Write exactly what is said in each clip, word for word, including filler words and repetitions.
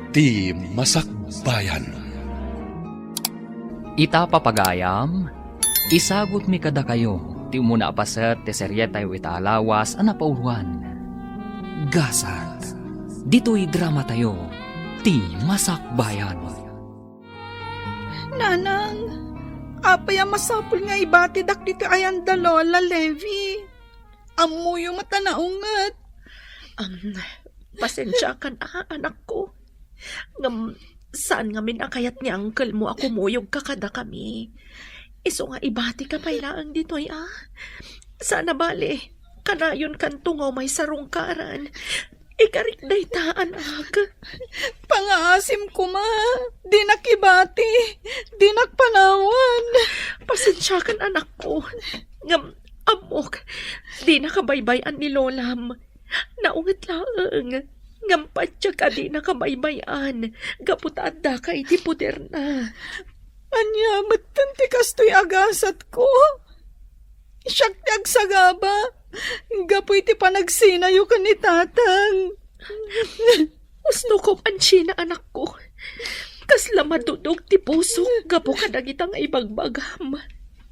Ti Masakbayan. Ita, papagayam, isagutmi kadakayo ti umuna a paset ti serietayo ita a lawas a napauloan. Gasat, ditoy dramatayo, Ti Masakbayan. Nanang, apay a masapul nga ibatidak ditoy ayan da Lola Levi? Ammoyo met a naunget. Am, pasensiakan a, anakko. Ngem, saan ngamin a kayat ni uncle mo a kumuyogka kadakami. Isu nga ibatika pay laeng ditoy, a. Saan a bale, kanayonkanto nga umaysa rungkaran. Ikarik dayta, anak. Pangaasim koma, dinak ibati, dinak panawan. Pasensiakan, anakko. Ngem, ammok, dinaka baybay-an ni lolam. Naunget laeng, ngem patiek a dinaka baybay-an, gapu ta addaka iti poderna. Ania metten ti kastoy a gasatko? Siak ti agsagaba, gapu iti panagsinayo ken ni tatang. Ustok, Anchina, anakko. Kasla madudog ti pusok gapu kadagita nga ibagbagam.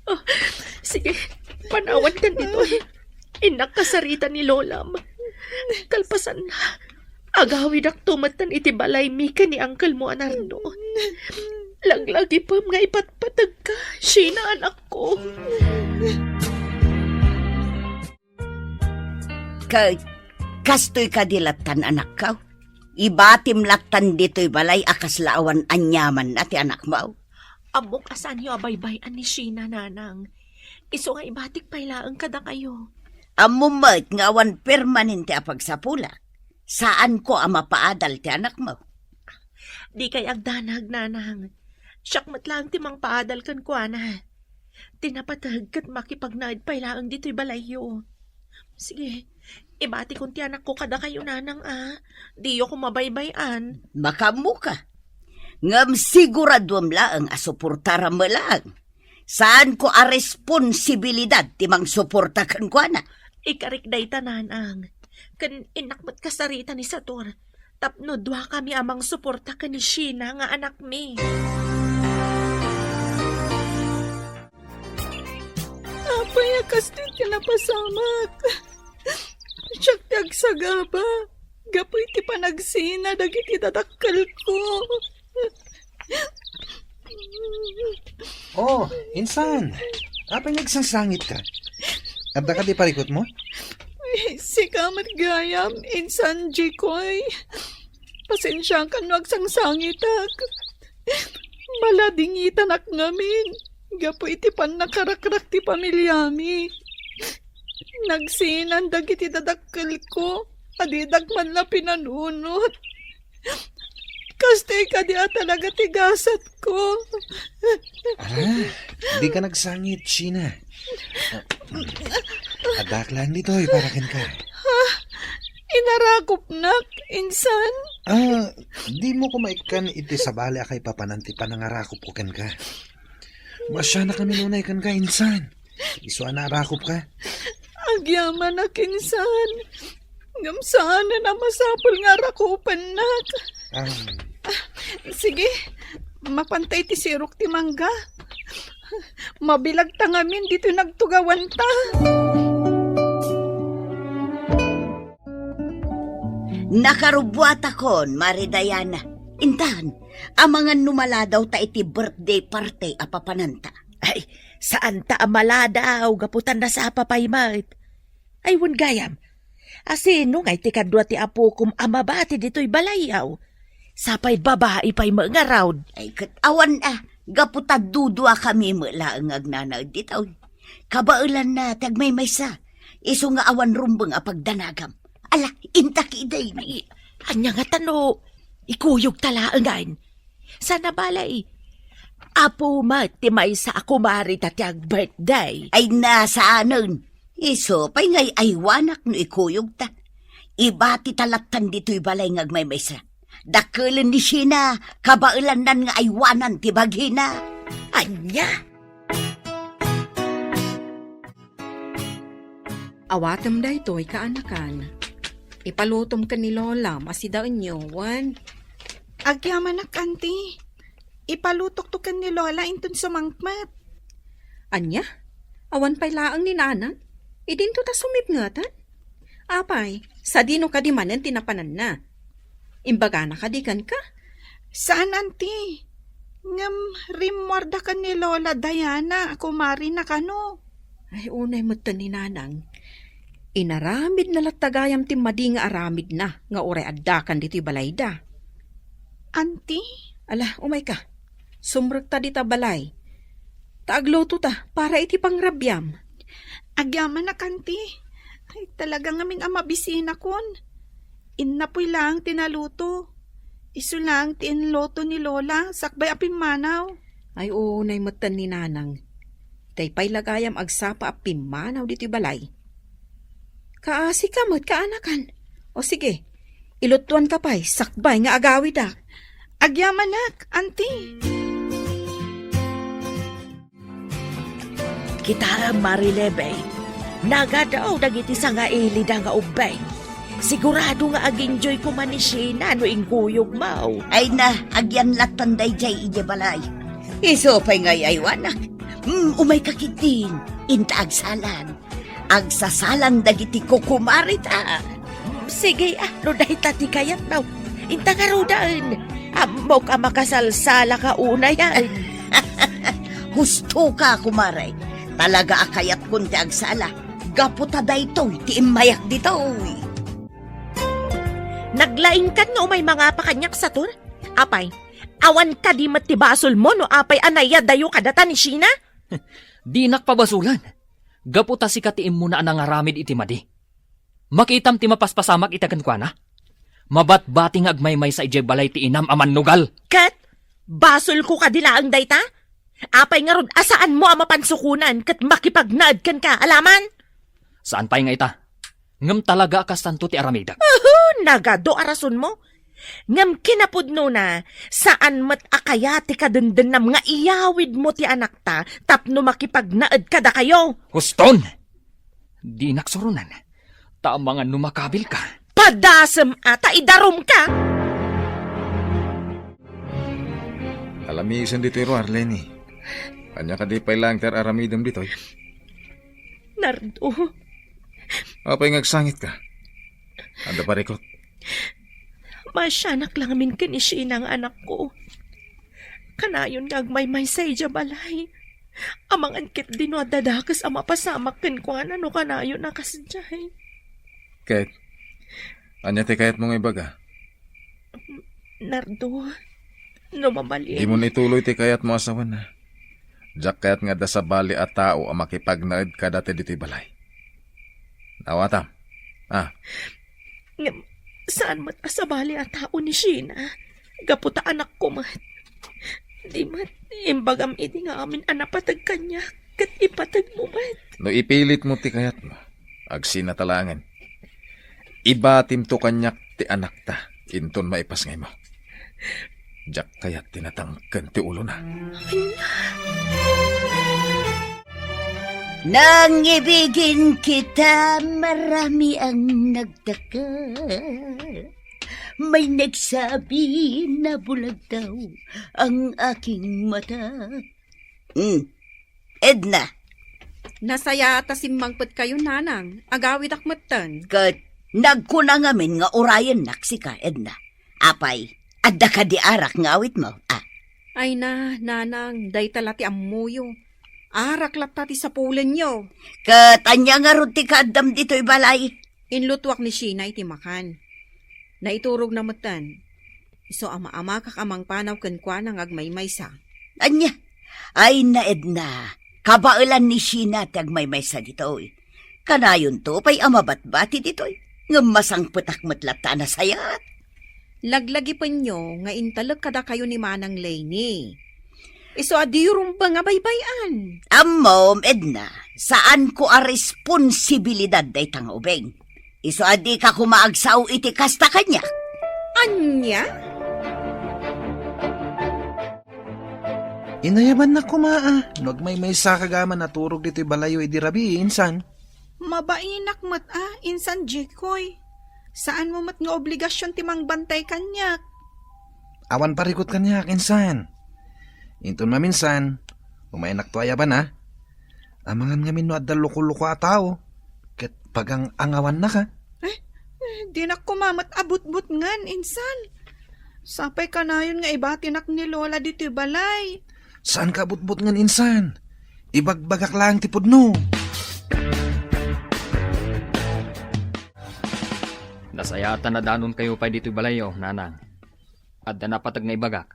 Ah, sige, panawankan ditoy. Innak kasarita ni lolam. Kalpasanna, agawidakto metten iti balaymi ken ni uncle mo a Nardo. Laglagipem nga ipatpategka, Sheena, anakko. Ket kastoy kadi lattan, anakko? Ibatim lattan ditoy balay a kasla awan aniamanna ti anakmo? Ammok a saanyo a baybay-an ni Sheena, nanang. Isu nga ibatik pay laeng kadakayo. Ammom met nga awan permanente a pagsapulak. Saanko a mapaadal ti anakmo. Dikay agdanag, nanang. Siak met laeng ti mangpaadal kenkuana. Ti napateg ket makipagnaed pay laeng ditoy balayyo. Sige, ibatikon ti anakko kadakayo, nanang, a. Diyo ko mabaybay-an. Makaammoka. Ngem siguraduem laeng a suportaram met laeng. Saanko a responsibilidad ti mangsuporta kenkuana. Ikarik dayta, nanang. Ken innak met kasarita ni Sator tapno duakami a mangsuporta ken ni Sheena nga anakmi. Apay a kastoy ti napasamak? Siak ti agsagaba gapu iti panagsina dagiti dadakkelko. Oh, insan. Apay nga agsangsangitka? Adda kadi parikutmo? Ay, sika met gayam, insan Jikoy. Pasensiakan no agsangsangitak. Maladingitanak ngamin gapu iti pannakarakrak ti pamiliami. Nagsinan dagiti dadakkelko a didak man la pinanunot. Kastoy kadi a talaga ti gasatko. Ala, dika nagsangit, Sheena. Addak laeng ditoy para kenka. Ha? Inarakupnak, insan? Ah, dimo ko maikkan iti sabali a kaipapanan ti panangarakupko kenka. Maasianakami nunay kenka, insan. Isu a naarakupka. Agyamanak, insan. Ngem saanen a masapul nga arakupennak. Ah. Ah, sige, mapantay ti sirok ti mangga. Mabilagta ngamin ditoy nagtugawanta. Nakarubuatakon, Mari Diana. Intan, amangan no maladaw ta iti birthday party a papananta. Ay, saan ta a maladaw, gapu ta nasapa pay met. Ay, wen gayam, a sino ngay ti kadua ti apokom a mabati ditoy balayyo? Sapay babai pay met ngarud. Ay, ket awan a, gapu ta duduakami met laeng nga agnanaed ditoy. Kabaelanna ti agmaymaysa, isu nga awan rumbeng a pagdanagam. Ala, intak idaydi. Ania ngata no ikuyogta laengen? Saan a bale, apo met ti maysa a kumare ta ti agbirthday. Ay, saanen. Isu pay nga aywanak no ikuyogta. Ibatita lattan ditoy balay nga agmaymaysa. Dakkelen ni Sheena, kabaelannan nga aywanan ti bagina. Ania? Awatem daytoy, kaanakan. Ipalutom ken ni Lolam a sidaenyo, wen? Agyamanak, Auntie. Ipalutok to ken ni Lola inton sumangpet. Ania? Awan pay laeng ni Nanang? Idinto ta sumipngeten? Apay, sadino kadi manen ti napananna? Imbagana kadi kenka? Saan, Auntie. Ngem rimmuarda ken ni Lola Diana a kumarina kano. Ay, unay metten ni Nanang. Inaramidna latta gayam ti madi nga aramidna nga uray addakan ditoy balayda. Auntie? Ala, umayka. Sumrekta dita balay. Ta agluto ta para iti pangrabiam. Agyamanak, Auntie. Ay, talaga ngamin a mabisinakon. Innapoy laeng ti naluto. Isu laeng ti inluto ni Lola sakbay a pimmanaw. Ay, unay metten ni Nanang. Tay pay la gayam agsapa a pimmanaw ditoy balay. Kaasika met, kaanakan. O sige, ilutuanka pay sakbay nga agawidak. Agyamanak, Auntie. Kitaem, Mari Lebeng, nagadaw dagiti sangailida nga ubbing. Sigurado nga ag-enjoy koma ni Sheena no inkuyogmo. Ay na, agyan lattan daydiay idiay balay. Isu pay nga ay-aywanak. Hmm, umayka ketdin, inta agsalan. Agsasalan dagiti kukumarita. Sige, ah, no dayta ti kayatmo. Inta ngaruden. Ammok a makasalsalaka unayen. Hustoka, kumare. Talaga a kayatkon ti agsala. Gapu ta daytoy ti immayak ditoy. Naglaingkan nga umay mangapa kaniak, Sator? Apay, awan kadi met ti basolmo no apay a naiyadayo kadata ni Sheena? Dinak pabasolan. Gapu ta sika ti immuna a nangaramid iti madi. Makitam ti mapaspasamak ita kenkuana? Mabatbati nga agmaymaysa idiay balay ti inam a mannugal. Ket basolko kadi laeng dayta? Apay ngarud a saanmo a mapansukonan ket makipagnaed kenka, alaman? Saan pay nga ita. Ngem talaga a kastanto ti aramidek. Uhu, nagadu a rasonmo. Ngem kinapudnona, saan met a kayat ti kadendennam nga iyawidmo ti anakta tapno makipagnaed kadakayo. Huston! Dinak suronan. Ta amangan no makabilka. Padasem a ta idarumka! Alamisen ditoy ruar, Leni. Ania kadi pay laeng ti ar-aramidem ditoy? Nardo. Apay nga agsangitka? Adda parikut? Maasianak la ngamin ken ni Sheena nga anakko. Kanayon nga agmaymaysa idiay balay. Amangan ketdi no adda dakes a mapasamak kenkuana no kanayon a kasdiay. Ket, ania ti kayatmo nga ibaga? Nardo, no mabalin. Dimo ituloy ti kayatmo a sawen. Diak kayat nga adda sabali a tao a makipagnaed kadata ditoy balay. Naawatam. Ah. Ngem, saan met a sabali a tao ni Sheena? Gapu ta anakko met. Di met, imbagam idi nga amin a napateg kaniak, ket ipateg mo met. No ipilitmo ti kayatmo, agsinatalangen. Ibatimto kaniak ti anakta, inton maipasngaymo. Diak kayat ti natangken ti ulona. Nangibigin kita, marami ang nagtaka. May nagsabi na bulag daw ang aking mata. Hmm. Edna. Nasayaat a simmangpetkayo, Nanang. Agawidak metten. Ket nagkuna ngamin nga urayennak sika, Edna. Apay, adda kadi arak nga awitmo? Ah. Ay na, Nanang, dayta la ti ammoyo. Arak latta ti sapulenyo. Ket ania ngarud ti kaaddam ditoy balay? Inlutuak ni Sheena iti makan. Naiturogna metten. Isu a maamakak a mangpanaw kenkuana nga agmaymaysa. Ania? Ay na, Edna, kabaelan ni Sheena ti agmaymaysa ditoy. Kanayonto pay a mabatbati ditoy, ngem masangpetak met latta a nasayaat. Laglagipenyo nga intalek kadakayo ni Manang Leni. Isu a diyo rumbeng a baybay-an. Ammom, Edna, saanko a responsibilidad dayta nga ubing. Isu a dika koma agsao iti kasta kaniak. Ania? Inayabannak koma a no agmaymaysa ka gayam a naturog ditoy balayo idi rabii, insan. Mabainak met a, insan Jikoy. Saanmo met nga obligasion ti mangbantay kaniak. Awan parikut kaniak, insan. Inton maminsan, umaynakto a yaban, a. Amangan ngamin no adda loko-loko a tao, ket pagang-angawannaka. Eh, eh, dinak koma met a butbutngen, insan. Sapay kanayon nga ibatinak ni Lola ditoy balay. Saanka a butbutngen, insan. Ibagbagak laeng ti pudno. Nasayaatan a danonkayo pay ditoy balayyo, Nanang. Adda napateg nga ibagak.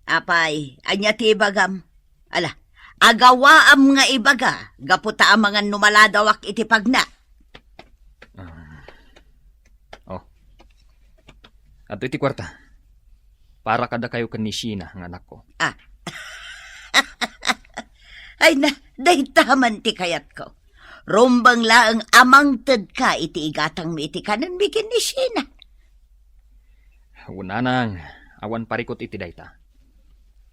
Apay, ania ti ibagam? Ala, agawaam nga ibaga, gapu ta amangan no maladawak iti pagna. Ah. Oh. Adtoy ti kuarta. Para kadakayo ken ni Sheena nga anakko. Ah. Ay na, dayta man ti kayatko. Rumbeng laeng a mangtedka iti igatangmi iti kanenmi ken ni Sheena. Wen, Nanang, awan parikut iti dayta.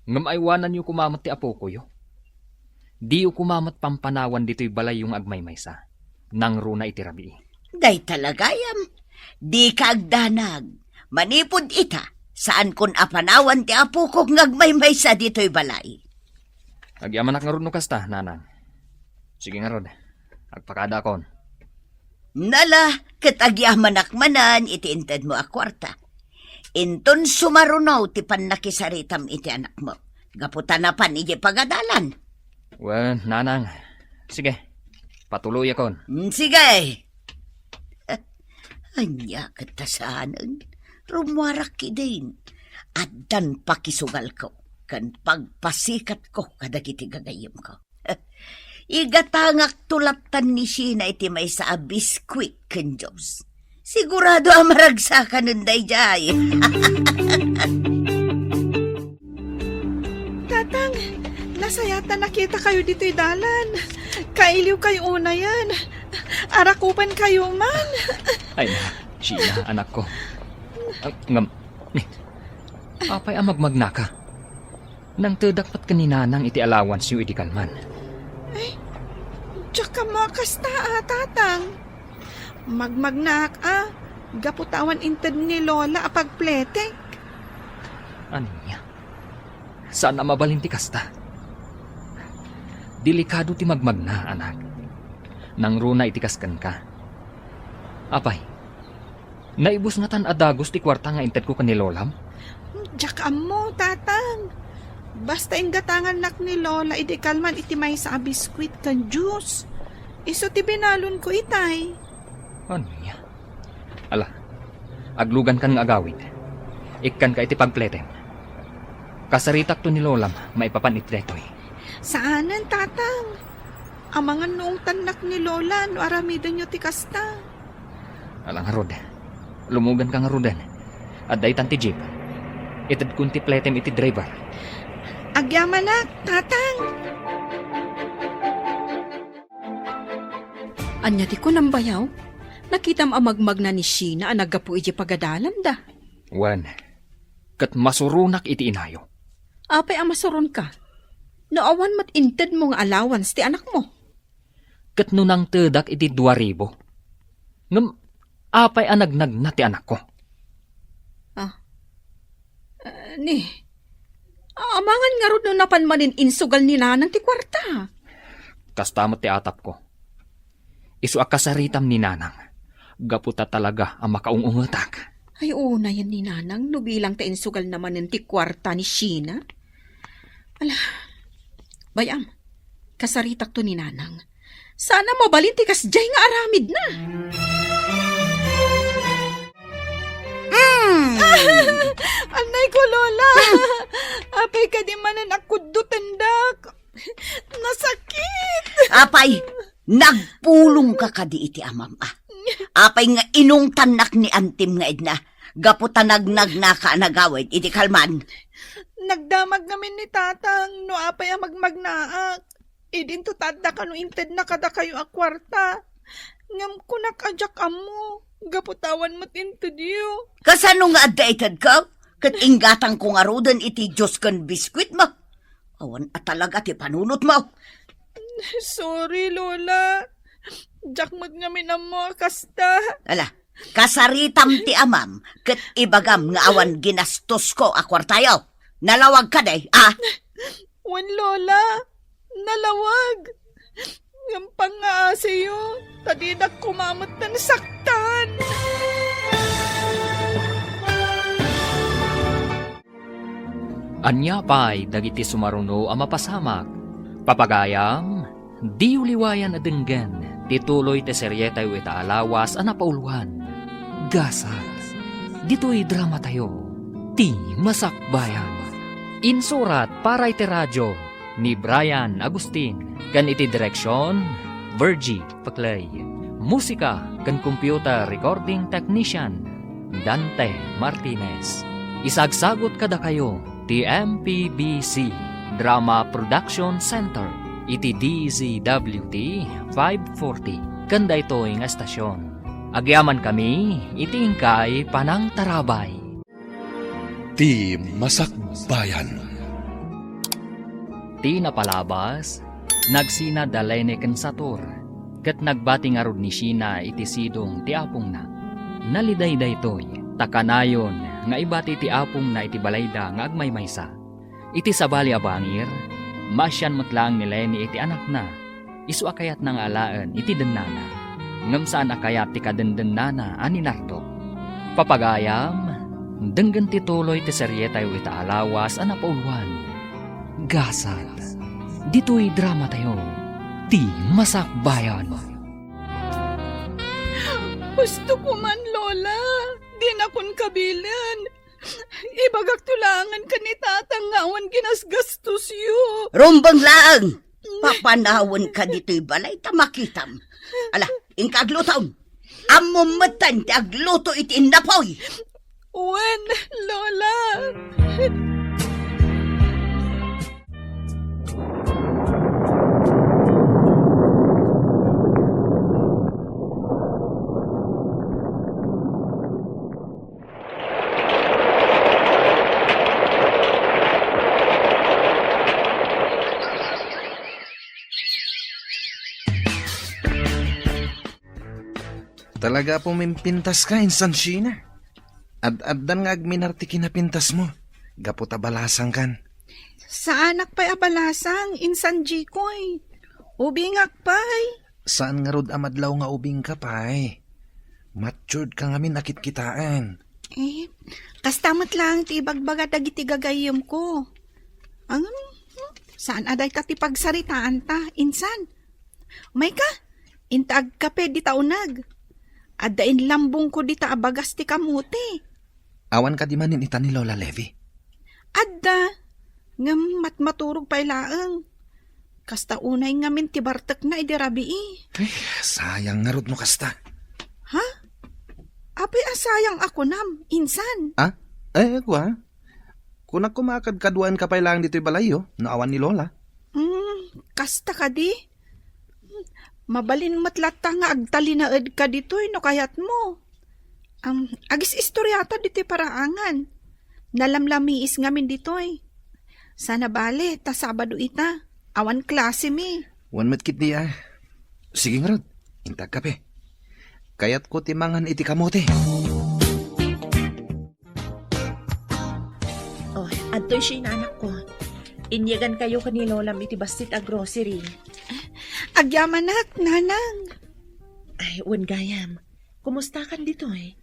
Ngem aywananyo koma met ti apokoyo. Diyo koma met pampanawan ditoy balayyo nga agmaymaysa. Nangruna iti rabii. Dayta la gayam. Dika agdanag. Manipud ita, saankon a panawan ti apokok nga agmaymaysa ditoy balay. Agyamanak ngarud no kasta, Nanang. Sige ngarud, agpakadakon. Nala, ket agyamanak manen iti intedmo a kuarta. Inton sumaruno ti pannakisaritam iti anakmo, gapu ta napan idiay pagadalan. Wen, Nanang. Sige, patuloyakon. Mm, sige. Ania ket ta saanen? Rummuarak idin. Addan pakisugalko ken pagpasikatko kadagiti gagayyemko. Igatangakto lattan ni Sheena iti maysa a biskuit ken juice. Sigurado a maragsakanen daydiay. Tatang, nasayaat a nakitakayo ditoy dalan. Kailiwkayo unayen. Arakupankayo man. Ay na, Sheena, anakko. Ah, ngem, ni, apay a magmagnaka? Nangtedak met ken ni Nanang iti allowanceyo idi kalman. Ay, diak ammo a kasta a, Tatang. Magmagnaak a, gapu ta awan inted ni Lola a pagpletek. Ania? Saan a mabalin ti kasta. Delikado ti magmagna, anak. Nangruna iti kas kenka. Apay, naibus ngatan a dagus ti kuarta nga intedko ken ni Lolam? Diak ammo, Tatang. Basta inggatangannak ni Lola idi kalman iti maysa a biskuit ken juice. Isu ti binalonko itay. Ania? Ala, aglugankan nga agawid. Ikkanka iti pagpletem. Kasaritakto ni Lolam maipapan iti daytoy. Saanen, Tatang. Amangan no ungtannak ni Lola no aramidenyo ti kasta. Ala ngarud. Lumuganka ngaruden. Adda itan ti jeep. Itedkon ti pletem iti driver. Agyamanak, Tatang. Ania ti kunam, bayaw? Nakitam a magmagna ni Sheena a naggapu idiay pagadalanda. Wen, ket masuronak iti inayo. Apay a masuronka? No awan met intedmo nga allowance ti anakmo. Ket no nangtedak iti dua ribu. Ngem apay a nagnagna ti anakko? Ah. Eh, ni, amangan ngarud no napan manen insugal ni Nanang ti kuarta. Kasta met ti atapko. Isu a kasaritam ni Nanang, gapu ta talaga a makaung-ungetak. Ay, unayen ni Nanang no bilang ta insugalna manen ti kuarta ni Sheena. Ala, bay-am, kasaritakto ni Nanang. Saan a mabalin ti kasdiay nga aramidna. Mm. Annay ko, Lola. Apay kadi manen a kuddotendak. Nasakit. Apay, nagpulongka kadi iti amam, a? Apay nga inungtannak ni antim nga idna, gapu ta nagnagnaka a nagawid iti kalman? Nagdamag ngamin ni Tatang no apay a magmagnaak. Idinto ta adda kano intedna kadakayo a kuarta. Ngem kunak a diak ammo, gapu ta awan met intedyo. Kasano nga adda itedko? Ket inggatangko ngaruden iti juice ken biskuitmo. Awan a talaga ti panunotmo. Sorry, Lola. Diak met ngamin ammo a kasta. Ala, Kasaritam ti amam ket ibagam nga awan ginastosko a kuartayo. Nalawag kadi, a? Wen, Lola. Nalawag. Ngem pangngaasiyo, ta didak koma metten saktan. Ania pay dagiti sumaruno a mapasamak? Papagayam, diyo liwayan a denggen ti tuloy ti serietayo ita a lawas a napauluan, Gasat. Ditoy dramatayo, Ti Masakbayan. Insurat para iti radio ni Brian Agustin ken iti direksion, Virgie Paclay. Musika ken computer recording technician, Dante Martinez. Isagsagut kadakayo ti M P B C Drama Production Center iti D Z W T five forty ken daytoy nga estasion. Agyamankami iti inkay panangtarabay. Ti Masakbayan. Ti napalabas, nagsina da Lene ken Sator, ket nagbati ngarud ni Sheena iti sidong ti apongna. Naliday daytoy, ta kanayon nga ibati ti apongna iti balayda nga agmaymaysa. Iti sabali a bangir, maasian met laeng ni Lene iti anakna, isu a kayatna nga alaen iti dennana, ngem saan a kayat ti kadendennana a ni Nardo. Papagayam, denggen ti tuloy ti serietayo ita a lawas a napauluan, Gasat. Ditoy dramatayo, Ti Masakbayan. Husto ko man, Lola. Dinakon kabilen. Ibagakto laengen ken ni Tatang nga awan ginasgastosyo. Rumbeng laeng! Papanawenka ditoy balay ta makitam. Ala, inka aglutom. Ammom metten ti agluto iti innapoy. Wen, Lola. Talaga a pumimpintaska, insan Sheena. Ad-addan nga agminar ti kinapintasmo, gapu ta balasangkan. Saanak pay a balasang, insan Jikoy. Ubingak pay. Saan ngarud a madlaw nga ubingka pay. Matured ka ngamin a kitkitaen. Eh, kasta met laeng ti ibagbaga dagiti gagayyemko. Ngem, hmm, saan a dayta ti pagsaritaanta, insan. Umayka, inta agkape dita uneg. Adda inlambongko dita a bagas ti kamote. Awan kadi manen ita ni Lola Levy? Adda, ngem matmaturog pay laeng. Kasta unay ngamin ti bartekna idi rabii. Ay, sayang ngarud no kasta. Ha? Apay a sayang a kunam, insan? Ah? Eh, kua? Kunak koma a kadkaduaenka pay laeng ditoy balayyo, no awan ni Lola. Hmm, kasta kadi? Mabalin met latta nga agtalinaedka ditoy no kayatmo. Am, agis-istoriata ditoy paraangan. Nalamlamiis ngamin ditoy. Sana bale, ta Sabado ita. Awan klasemi. Wen met ketdi a. Sige ngarud, inta agkape. Kayatko ti mangan iti kamote. Oh, adtoy Sheena, anakko. Inyegankayo ken ni Lolam iti bassit a grocery. Agyamanak, Nanang. Ay, wen gayam. Kumustakan ditoy?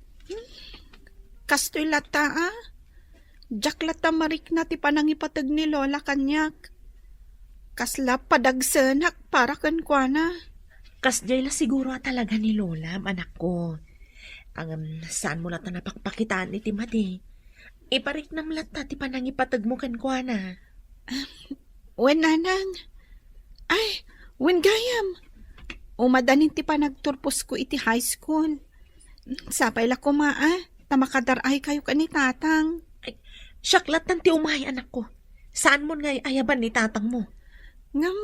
Kastoy latta, a. Diak latta marikna ti panangipateg ni Lola kaniak. Kasla padagsenak para kenkuana. Kasdiay la siguro a talaga ni Lolam, anakko. Ngem, saanmo latta napakpakitaan iti madi. Ipariknam latta ti panangipategmo kenkuana. Wen, Nanang. Ay, wen gayam. Umadanin ti panagturposko iti high school. Sapay la koma, a, ta makadar-aykayo ken ni Tatang. Ay, siak lattan ti umay, anakko. Saanmon nga ay-ayaban ni Tatangmo? Ngem,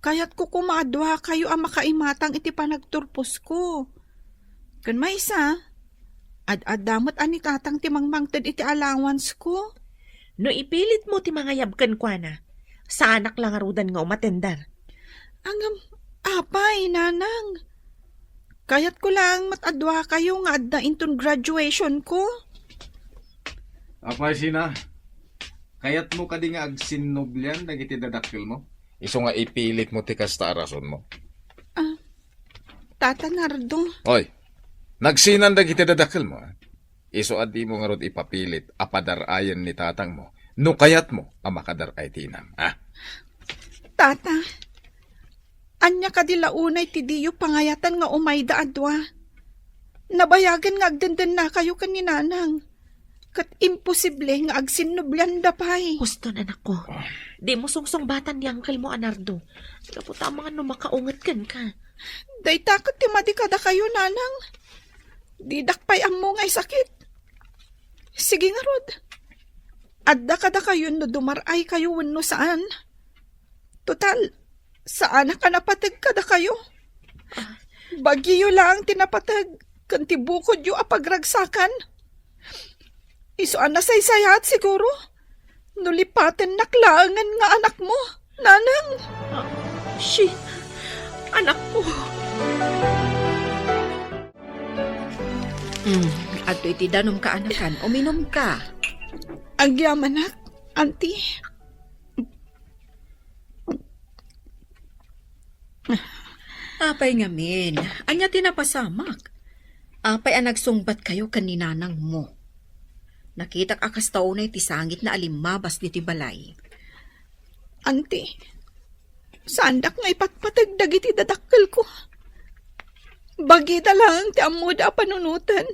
kayatko koma a duakayo a makaimatang iti panagturposko. Ken maysa, ad-adda met a ni Tatang ti mangmangted iti allowance ko. No ipilitmo ti mangayab kenkuana, saanak la ngaruden nga umatender. Ngem, apay, Nanang? Kayatko laeng met a duakayo nga adda inton graduationko. Apay, Sina, kayatmo kadi nga agsinnublian dagiti dadakkelmo? Isu nga ipilitmo ti kasta a rasonmo. Ah, Tata Nardo. Oy, nagsinan dagiti dadakkelmo, ah. Isu a dimo ngarud ipapilit a padar-ayen ni tatangmo no kayatmo a makadar-ay ti inam, ah. Tata, ania kadi la unay ti diyo pangayatan nga umayda a dua? Nabayagen nga agdendennakayo ken ni Nanang. Ket imposible nga agsinnublianda pay. Huston, anakko. Ah. Dimo sungsungbatan ni Uncle mo a Nardo. Gapu ta amangan no makaunget kenka. Dayta ket ti madi kadakayo, Nanang. Didak pay ammo nga isakit. Sige ngarud. Adda kadakayo no dumar-ay kayo wenno saan. Total, saanak a napateg kadakayo. Bagiyo laeng ti napateg ken ti bukodyo a pagragsakan. Isu a nasaysayaat siguro no lipatennak laengen nga anakmo, Nanang. Ah, shi, anakko. Mm, adtoy ti danumka, anakan. Uminumka. Agyamanak, Auntie. Apay ngamin, ania ti napasamak? Apay a nagsungbatkayo ken ni nanangmo? Nakitak a kasta unay ti sangitna a limmabas ditoy balay. Auntie, saandak nga ipatpateg dagiti dadakkelko. Bagida laeng ti ammoda a panunoten.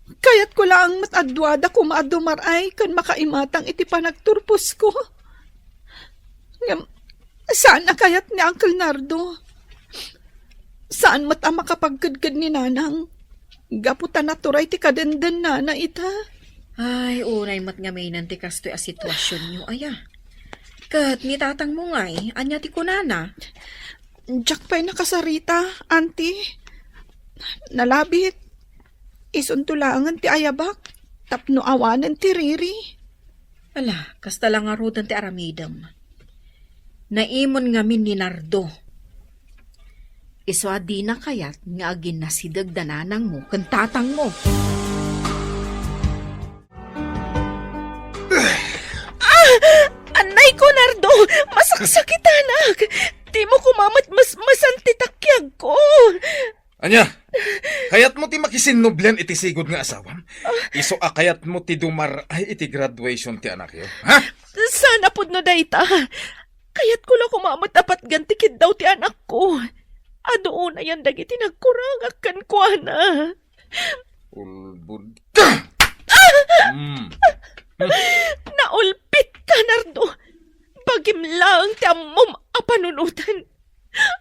Kayatko laeng met a duada koma a dumar-ay ken makaimatang iti panagturposko. Ngem, saan a kayat ni Uncle Nardo. Saan met a makapagkedked ni Nanang. Gapu ta naturay ti kadendennana ita. Ay, unay met ngamin ti kastoy a situasionyo, aya. Ket ni tatangmo ngay, ania ti kunana? Diak pay nakasarita, Auntie. Nalabit. Isunto laengen ti ayabak tapno awanen ti riri. Ala, kasta la ngaruden ti aramidem. Naimon ngamin ni Nardo. Isu a dina kayat nga aginnasideg da nanangmo ken tatangmo. Ah! Anay ko, Nardo! Masaksakitanak! Dimo koma met masmasan ti takiagko! Ania? Kayatmo ti makisinnublian iti sigud nga asawam? Isu a kayatmo ti dumar-ay iti graduation ti anakyo? Ha? Saan a pudno dayta. Kayatko la koma met a patgan ti kiddaw ti anakko. Adu unayan dagiti nagkurangak kenkuana. Ulbod ka! Mm. Naulpitka, Nardo. Bagim laeng ti ammom a panunoten.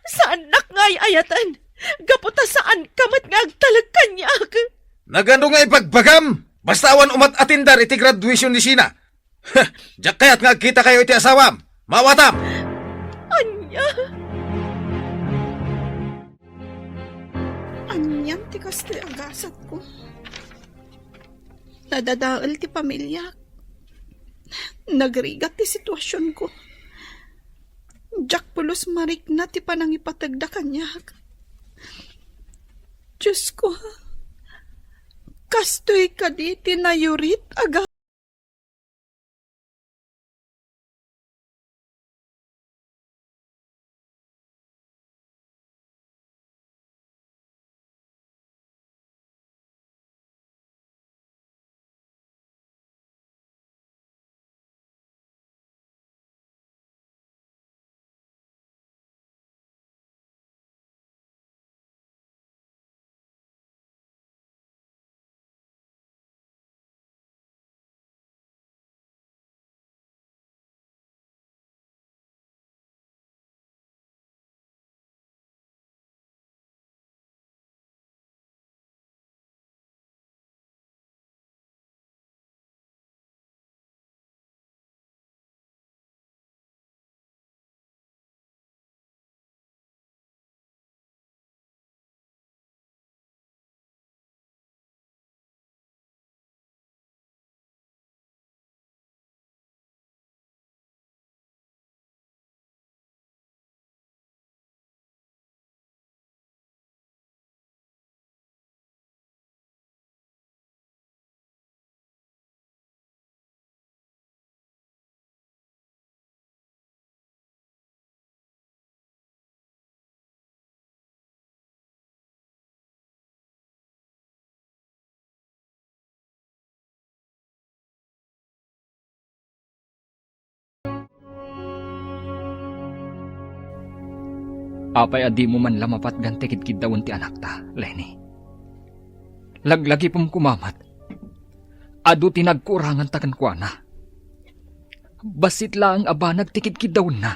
Saannak nga ay-ayaten. Gapu ta saanka met nga agtalek kaniak. Nagano nga ibagbagam? Basta awan umat-atindar iti graduation ni Sina. Diak kayat nga agkitakayo iti asawam. Maawatam! Ania? Anian ti kastoy a gasatko? Nadadael ti pamiliak. Nagrigat ti situasionko. Diak pulos marikna ti panangipategda kaniak. Diosko, kastoy kadi ti nayurit a ga- Apay a dimo man la mapatgan ti kidkiddawen ti anakta, Leni? Laglagipem koma met, adu ti nagkuuranganta kenkuana. Bassit laeng a banag ti kidkiddawenna.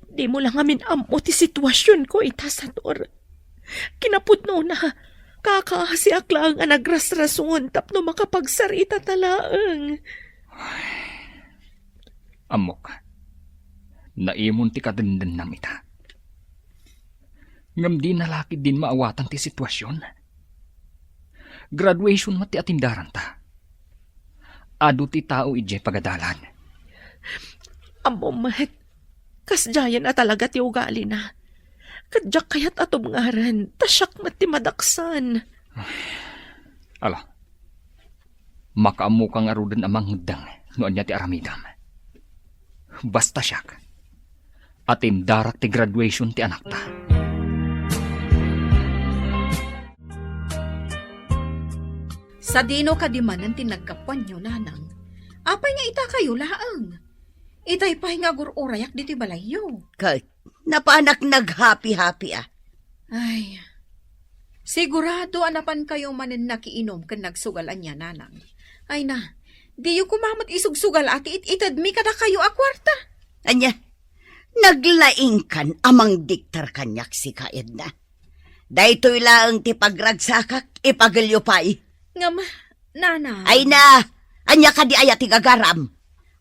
Dimo la ngamin ammo ti situasionko ita, Sator. Kinapudnona, kakaasiak laeng a nagrasrason tapno makapagsarita ta laeng. Ammok, naimon ti kadendennam ita. Ngem dina la ketdin maawatan ti situasion. Graduation met ti atindaranta. Adu ti tao idiay pagadalan. Ammom met, kasdiayen a talaga ti ugalina. Ket diak kayat a tubngarna, ta siak met ti madaksan. Ala, makaammoka ngaruden a mangeddeng no ania ti aramidem. Basta siak, atindarak ti graduation ti anakta. Sadino kadi manen ti naggapuanyo, nanang? Apay nga itakayo laeng? Itay pay nga agur-urayak ditoy balayyo. Ket napanak naghapi-hapi a. Ay, sigurado a napankayo manen nakiinom ken nagsugal ania, nanang. Ay na, diyo koma met isugsugal a ti it-itedmi kadakayo a kuarta. Ania, naglaingkan a mangdiktar kaniak sika, Edna. Daytoy laeng ti pagragsakak, ipagelyo pay. Ngem, nanang. Ay na, ania kadi aya ti gagaram?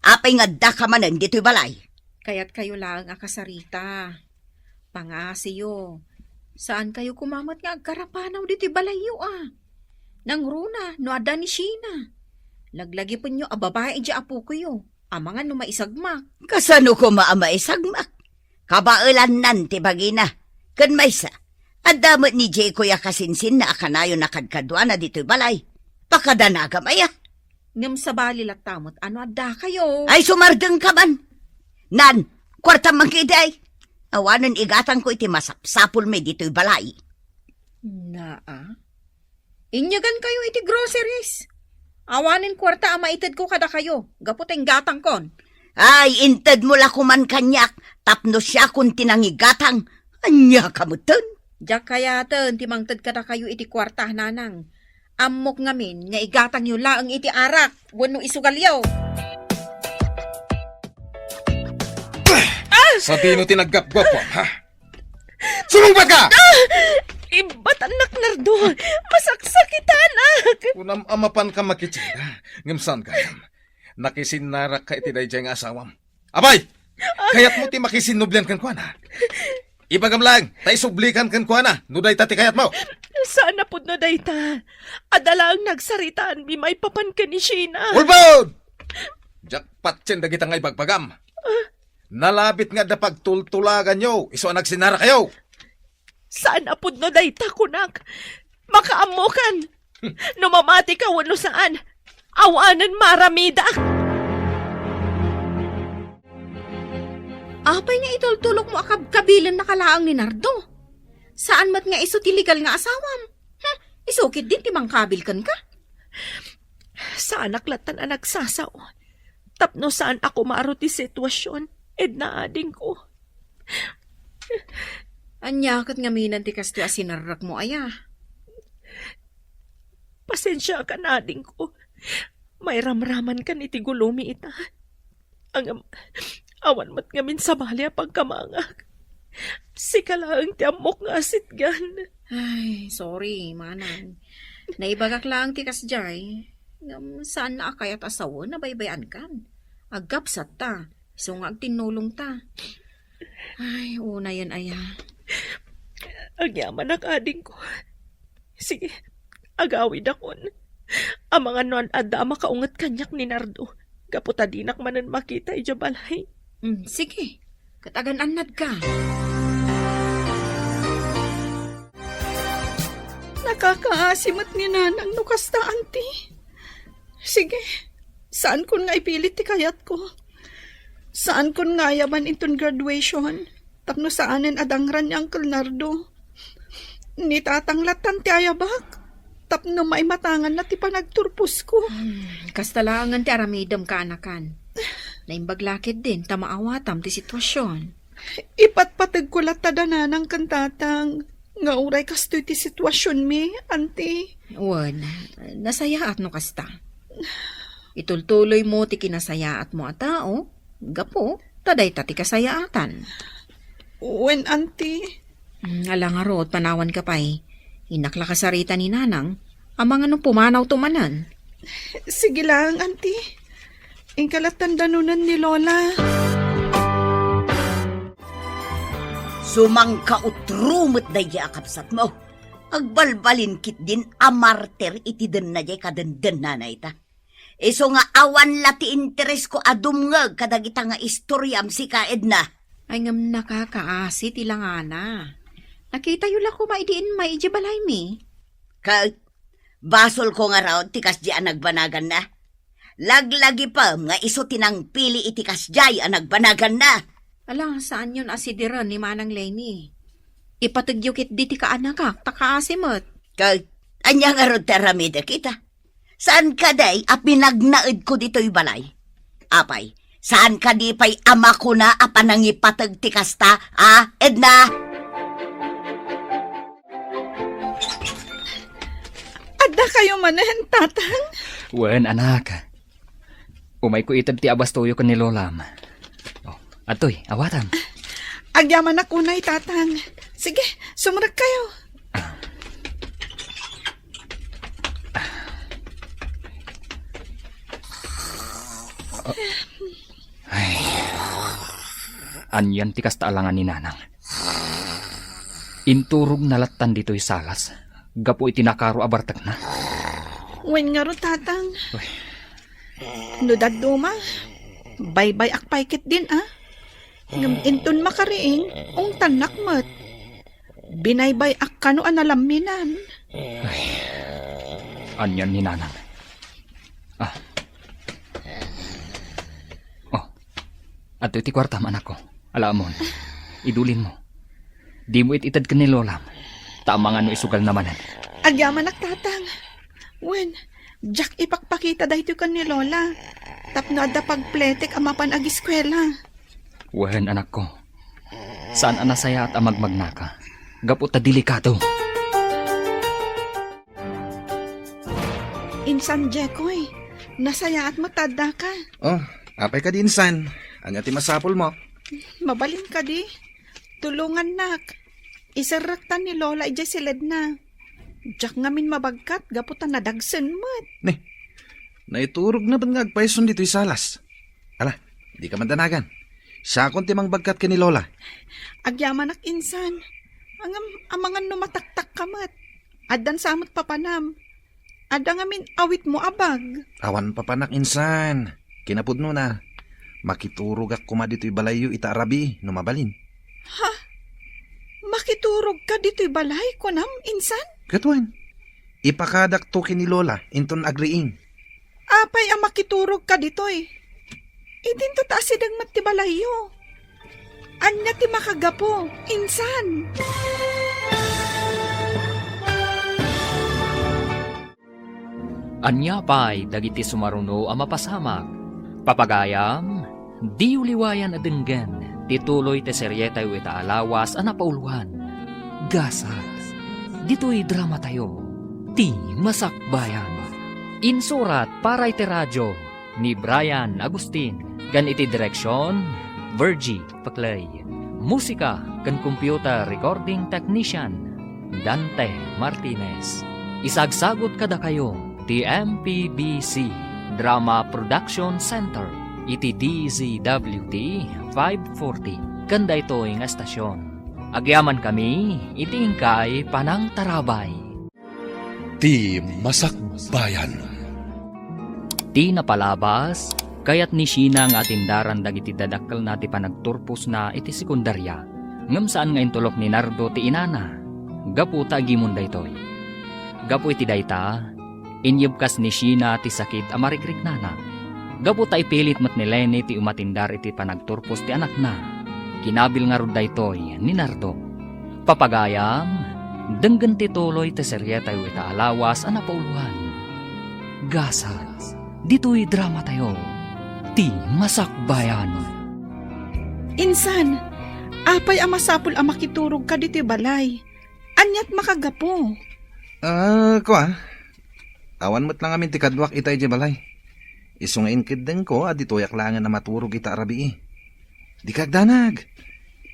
Apay nga addaka manen ditoy balay? Kayatkayo laeng a kasarita. Pangngasiyo. Saankayo koma met nga agkarapanaw ditoy balayyo a. Nangruna no adda ni Sheena. Laglagipenyo a babai idiay apokoyo. Amangan no maisagmak. Kasano koma a maisagmak? Kabaelannan ti bagina. Ken maysa, adda met ni Jaycoy a kasinsinna a kanayon a kadkaduana ditoy balay. Pakadanagam aya? Ngem sabali latta met a no addakayo. Ay, sumardengka man. Nan, kuartam man ketdi. Awanen igatangko iti masapsapulmi ditoy balay. Naa? Inyagankayo iti groceries. Awanen kuarta a maitedko kadakayo, gapu ta inggatangkon. Ay, intedmo la koman kaniak, tapno siakon ti nangigatang. Ania ka metten? Diak kayaten ti mangted kadakayo iti kuarta, nanang. Ammok ngamin nga igatangyo laeng iti arak wenno isugalyo. Sadino ti naggapgapam, ha? Sumungbat ka! Ah! Ibatannak, Nardo! Masaksakitanak! Kunam a mapanka makitsinda, ngem saan gayam. Nakisinnarakka iti daydiay nga asawam. Apay! Kayatmo ti makisinnublian kenkuana? Ibagam laeng, ta isublikan kenkuana, no dayta ti kayatmo. Saan a pudno dayta. Adda laeng nagsaritaanmi maipapan ken ni Sheena. Ulbod! Diak patien dagita nga ibagbagam. Nalabit nga adda pagtultulaganyo, isu a nagsinnarakayo. Saan a pudno dayta, kunak. Makaammokan. No mamatika wenno saan, awanen maaramidak. Apay nga itultulokmo a kabkabilennaka laeng ni Nardo? Saan met nga isu ti legal nga asawam? Hmm, isu ketdin ti mangkabil kenka? Saanak lattan a nagsasao. Tapno saan a kumaro ti situasion, Edna, adingko. Ania ket ngamin ti kastoy a sinarrakmo aya? Pasensiakan, adingko. Mairamramankan iti gulomi ita. Ngem, awan met ngamin sabali a pagkamangak. Sika laeng ti ammok nga asitgan. Ay, sorry, manang. Naibagak laeng ti kasdiay. Ngem, saan a kayat a sawen a baybay-ankan. Agkapsat ta. Isu nga agtinnulong ta. Ay, unayen aya. Agyamanak, adingko. Sige, agawidakon. Amangan no adda a makaunget kaniak ni Nardo, gapu ta dinak manen makita idiay balay. Mm, sige. Ket agan-annadka. Nakakaasi met ni Nanang no kasta, Auntie. Sige, saankon nga ipilit ti kayatko. Saankon nga ayaban inton graduation, tapno saanen a dangran ni Uncle Nardo. Ni Tatang lattan ti ayabak, tapno maimatanganna ti panagturposko. Hmm, kasta laengen ti aramidem, kaanakan. Naimbag la ketdin ta maawatam ti situasion. Ipatpategko latta da nanang ken tatang nga uray kastoy ti situasionmi, anti. Wen, nasayaat no kasta. Itultuloymo ti kinasayaatmo a tao, gapu ta dayta ti kasayaatan. Wen, anti. Mm, ala ngarud, panawanka pay. Innak la kasarita ni nanang, amangan no pumanawto manen. Sige lang, anti. Inka lattan danunen ni Lola. Sumangkautro met daydiay a kabsatmo. Agbalbalin ketdin a martir iti denna diay kadendennana ita. Isu nga awan la ti interesko a dumngeg kadagita nga istoriam sika, Edna. Ay, ngem nakakaasi ti langana. Nakitayo la koma idi immay idiay balaymi. Ket basolko ngarud ti kasdiay a nagbanaganna. Laglagipem nga isu ti nangpili iti kasdiay a nagbanaganna. Ala, saanyon a sidiren ni Manang Lenny. Ipategyo ketdi ti kaanakak, ta kaasi met. Ket ania ngarud ti aramidek ita? Saan kadi a pinagnaedko ditoy balay? Apay, saan kadi pay a makuna a panangipateg ti kasta, a, Edna? Adda kayo manen, Tatang? Wen, anak. Umayko ited ti abastoyo ken ni Lolam. Oh, adtoy, awatam. Agyamanak unay, Tatang. Sige, sumrek kayo. Ay. Anian ti kasta a langan ni Nanang? Inturogna lattan ditoy salas gapu iti nakaro a bartekna. Wen ngarud, Tatang. Uy. No dadduma, baybay-ak pay ketdin, a? Ngem inton makariing, ungtannak met. Binaybay-ak kano a nalamminan. Ay, anian ni Nanang? Ah. Oh, adtoy ti kuartam, anakko. Ala, ammom. Idulinmo. Dimo it-ited ken ni Lolam. Ta amangan no isugalna manen. Agyamanak, Tatang. Wen, diak ipakpakita daytoy ken ni Lola. Tapno adda pagpletek a mapan agiskuela. Wen, anakko. Saan a nasayaat a magmagnaka. Gapu ta delikado. Insan Jekoy, nasayaat met ta addaka. Oh, apay kadi insan? Ania ti masapulmo? Mabalin kadi? Tulongannak. Iserrektan ni Lola idiay siledna. Diak ngamin mabagkat gapu ta nadagsen met. Ne, naiturogna met nga agpayson ditoy salas. Ala, dika mandanagan. Siakon ti mangbagkat ken ni Lola. Agyamanak insan. Ngem amangan no mataktakka met. Addan sa met papanam. Adda ngamin awitmo a bag. Awan papanak insan. Kinapudnona, makiturogak koma ditoy balayyo ita a rabii no mabalin. Ha? Makiturogka ditoy balay, kunam, insan? Ket wen, ipakadakto ken ni Lola inton agriing. Apay a makiturogka ditoy? Idinto ta asideg met ti balayyo. Ania ti makagapu, insan? Ania pay dagiti sumaruno a mapasamak? Papagayam, diyo liwayan a denggen ti tuloy ti serietayo ita a lawas a napauloan, Gasat. Ditoy dramatayo, Ti Masakbayan. Insurat para iti radio ni Brian Agustin, ken iti direksion, Virgie Paclay. Musika ken computer recording technician, Dante Martinez. Isagsagut kadakayo ti M P B C Drama Production Center iti D Z W T five forty ken daytoy nga estasion. Agyamankami iti inkay panangtarabay. Ti Masakbayan. Ti napalabas, kayat ni Sheena nga atindaran dagiti dadakkelna ti panagturposna iti sekundaria, ngem saan nga intulok ni Nardo ti inana gapu ta agimon daytoy. Gapu iti dayta, inyebkas ni Sheena ti sakit a marigriknana. Gapu ta ipilit met ni Lenny ti umatindar iti panagturpos ti anakna, kinabil ngarud daytoy ni Nardo. Papagayam, denggen ti tuloy ti serietayo ita a lawas a napauloan, Gasat. Ditoy dramatayo, Ti Masakbayan. Insan, Apay a masapul a makiturogka ditoy balay? Aniat makagapu? Ah, kua. Awan met lang amin ti kaduak ita idiay balay. Isu nga inkeddengko a ditoyak laengen a maturog ita a rabii. Dika agdanag.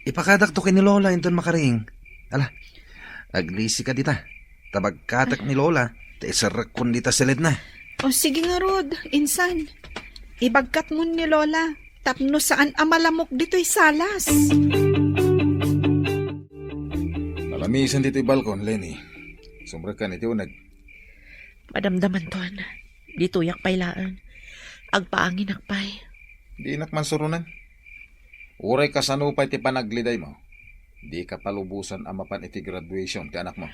Ipakadakto ken ni Lola inton makaring. Ala, aglisika dita. Ta bagkatek ni Lola, ta iserrekkon dita siledna. O, sige ngarud, insan. Ibagkatmon ni Lola tapno saan a malamok ditoy salas. Nalamisan ditoy balkon, Lenny. Sumrekkan iti uneg. Madamdamanton. Ditoyak pay laeng. Agpaanginak pay. Dinak man suronen. Uray kasano pay ti panaglidaymo, dika palubosan a mapan iti graduation ti anakmo.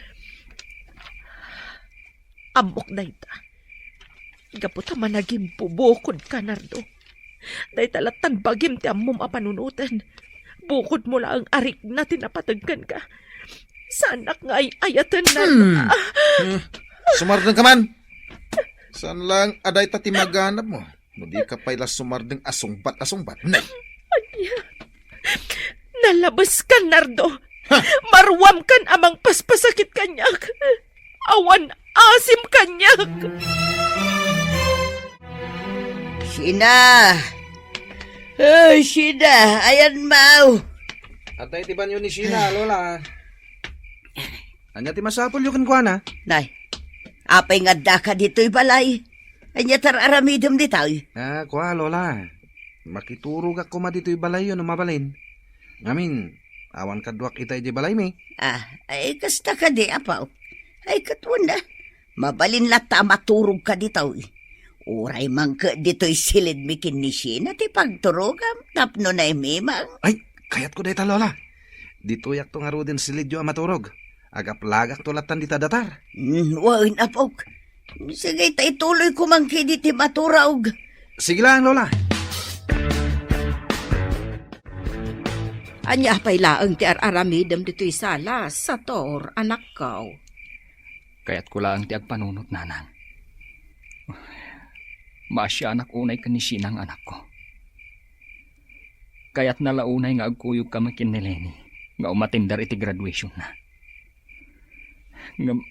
Ammok dayta. Gapu ta managimbubukodka, Nardo. Dayta lattan bagim ti ammom a panunoten. Bukodmo laeng a rikna ti napateg kenka. Saanak nga ay-ayaten, Nardo. Hmm. Ah. Hmm. Sumardengka man. Saan lang a dayta ti maganabmo? No dika pay la sumardeng a sungbat a sungbat. Nay! Ania? Nalabeskan, Nardo. Ha? Maruamkan a mangpaspasakit kaniak. Awan asim kaniak. Sina! Ay, Sina! Ayan, maw! Atay ti banyo ni Sina, Lola. Ania ti masapulyo kenkuana? Nay, apay nga addaka ditoy balay? Ania ti ar-aramidem ditoy? Ah, kua, Lola. Makiturogak koma ditoy balayyo no mabalin. Ngamin, awan kaduak ita idiay balaymi. Ah, ay, kasta kadi, apo. Ay, ket wen a. Mabalin latta a maturogka ditoy. Uray mangted ditoy silidmi ken ni Sina ti pagturogam tapno naimimang. Ay, kayatko dayta, Lola. Ditoyakto ngaruden silidyo a maturog. Agaplagakto lattan dita datar. Hmm, wen, apok. Sige, ta ituloyko man kadi ti maturog. Sige lang, Lola. Ania pay laeng ti ar-aramidem ditoy sala, Sator, anakko? Kayatko laeng ti agpanunot, nanang. Maasianak unay ken ni Sina nga anakko. Kayatna la unay nga agkuyog kami ken ni Lenny nga umatender iti graduationna. Ngem,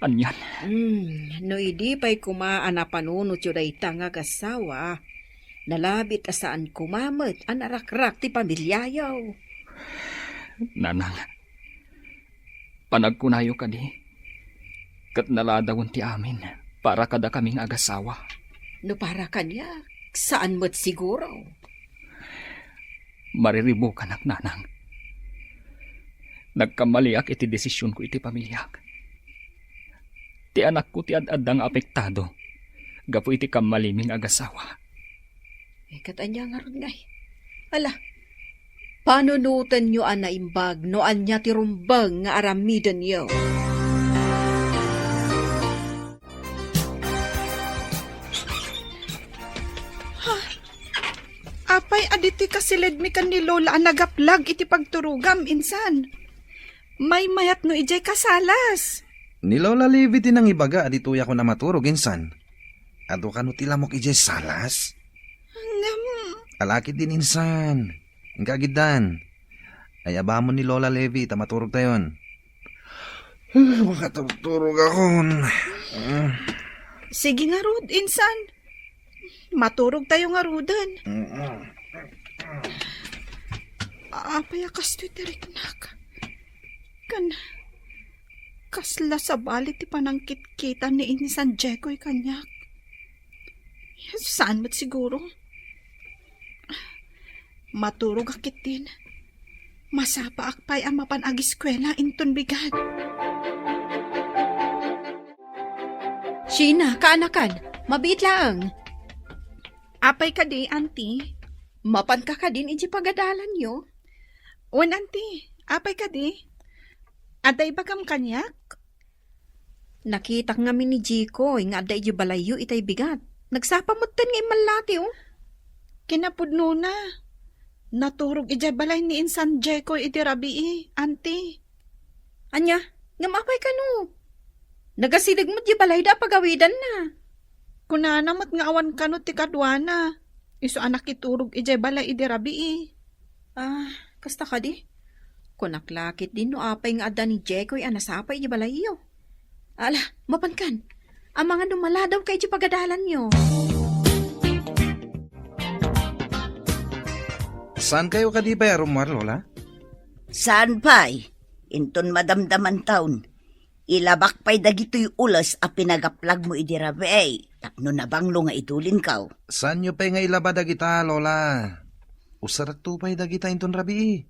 anian? Hmm, no idi pay koma a napanunotyo dayta nga agassawa, nalabit a saan koma met a narakrak ti pamiliayo. Nanang, panagkunayo kadi, ket naladawen ti amin para kadakami nga agassawa. No para kaniak, saan met siguro. Mariribukanak, nanang. Nagkammaliak iti desisionko iti pamiliak. Ti anakko ti ad-adda nga apektado gapu iti kammalimi nga agassawa. Eh, ket ania ngarud ngay? Ala, panunotenyo a naimbag no ania ti rumbeng nga aramidenyo. Ha? Apay a ditoy kasilidmi ken ni Lola a nagaplag iti pagturogam, insan? Maymayat no idiay kasalas. Ni Lola Levi ti nangibaga a ditoyakon a maturog, insan. Adu kano ti lamok idiay salas? Ngem. Alakid din, insan. Inka agiddan. Ayabamon ni Lola Levi ta maturogtayon. Makaturturogakon. Sige ngarud, insan. Maturogtayo ngaruden. Apay a kastoy ti riknak? Kan, kasla sabali ti panangkitkita ni insan Jekoy kaniak. Saan met siguro? Maturogak ketdin. Masapaak pay a mapan agiskuela inton bigat. Sheena, kaanakan, mabiit laeng. Apay kadi, Auntie? Mapanka kadin idiay pagadalanyo? Wen, Auntie, apay kadi? Adda ibagam kaniak? Nakitak ngamin ni Jikoy nga adda idiay balayyo itay bigat. Nagsapa metten nga immallati, oh. Kinapudnona, naturog idiay balay ni insan Jikoy idi rabii, Auntie. Ania, ngem apay kano? Nagasideg met diay balayda a pagawidanna. Kunana met nga awan kano ti kaduana. Isu a nakiturog idiay balay idi rabii. Ah, Kasta kadi? Kunak la ketdin no apay nga adda ni Jekoy a nasapa iti balayyo. Ala, mapankan. Amangan no maladawka iti pagadalanyo. Saankayo kadi pay a rummuar, Lola? Saan pay? Inton madamdamantaon, ilabak pay dagitoy ules a pinagaplagmo idi rabii tapno nabanglo nga idulinkaw. Saanyo pay nga ilaba dagita, Lola? Usarakto pay dagita inton rabii.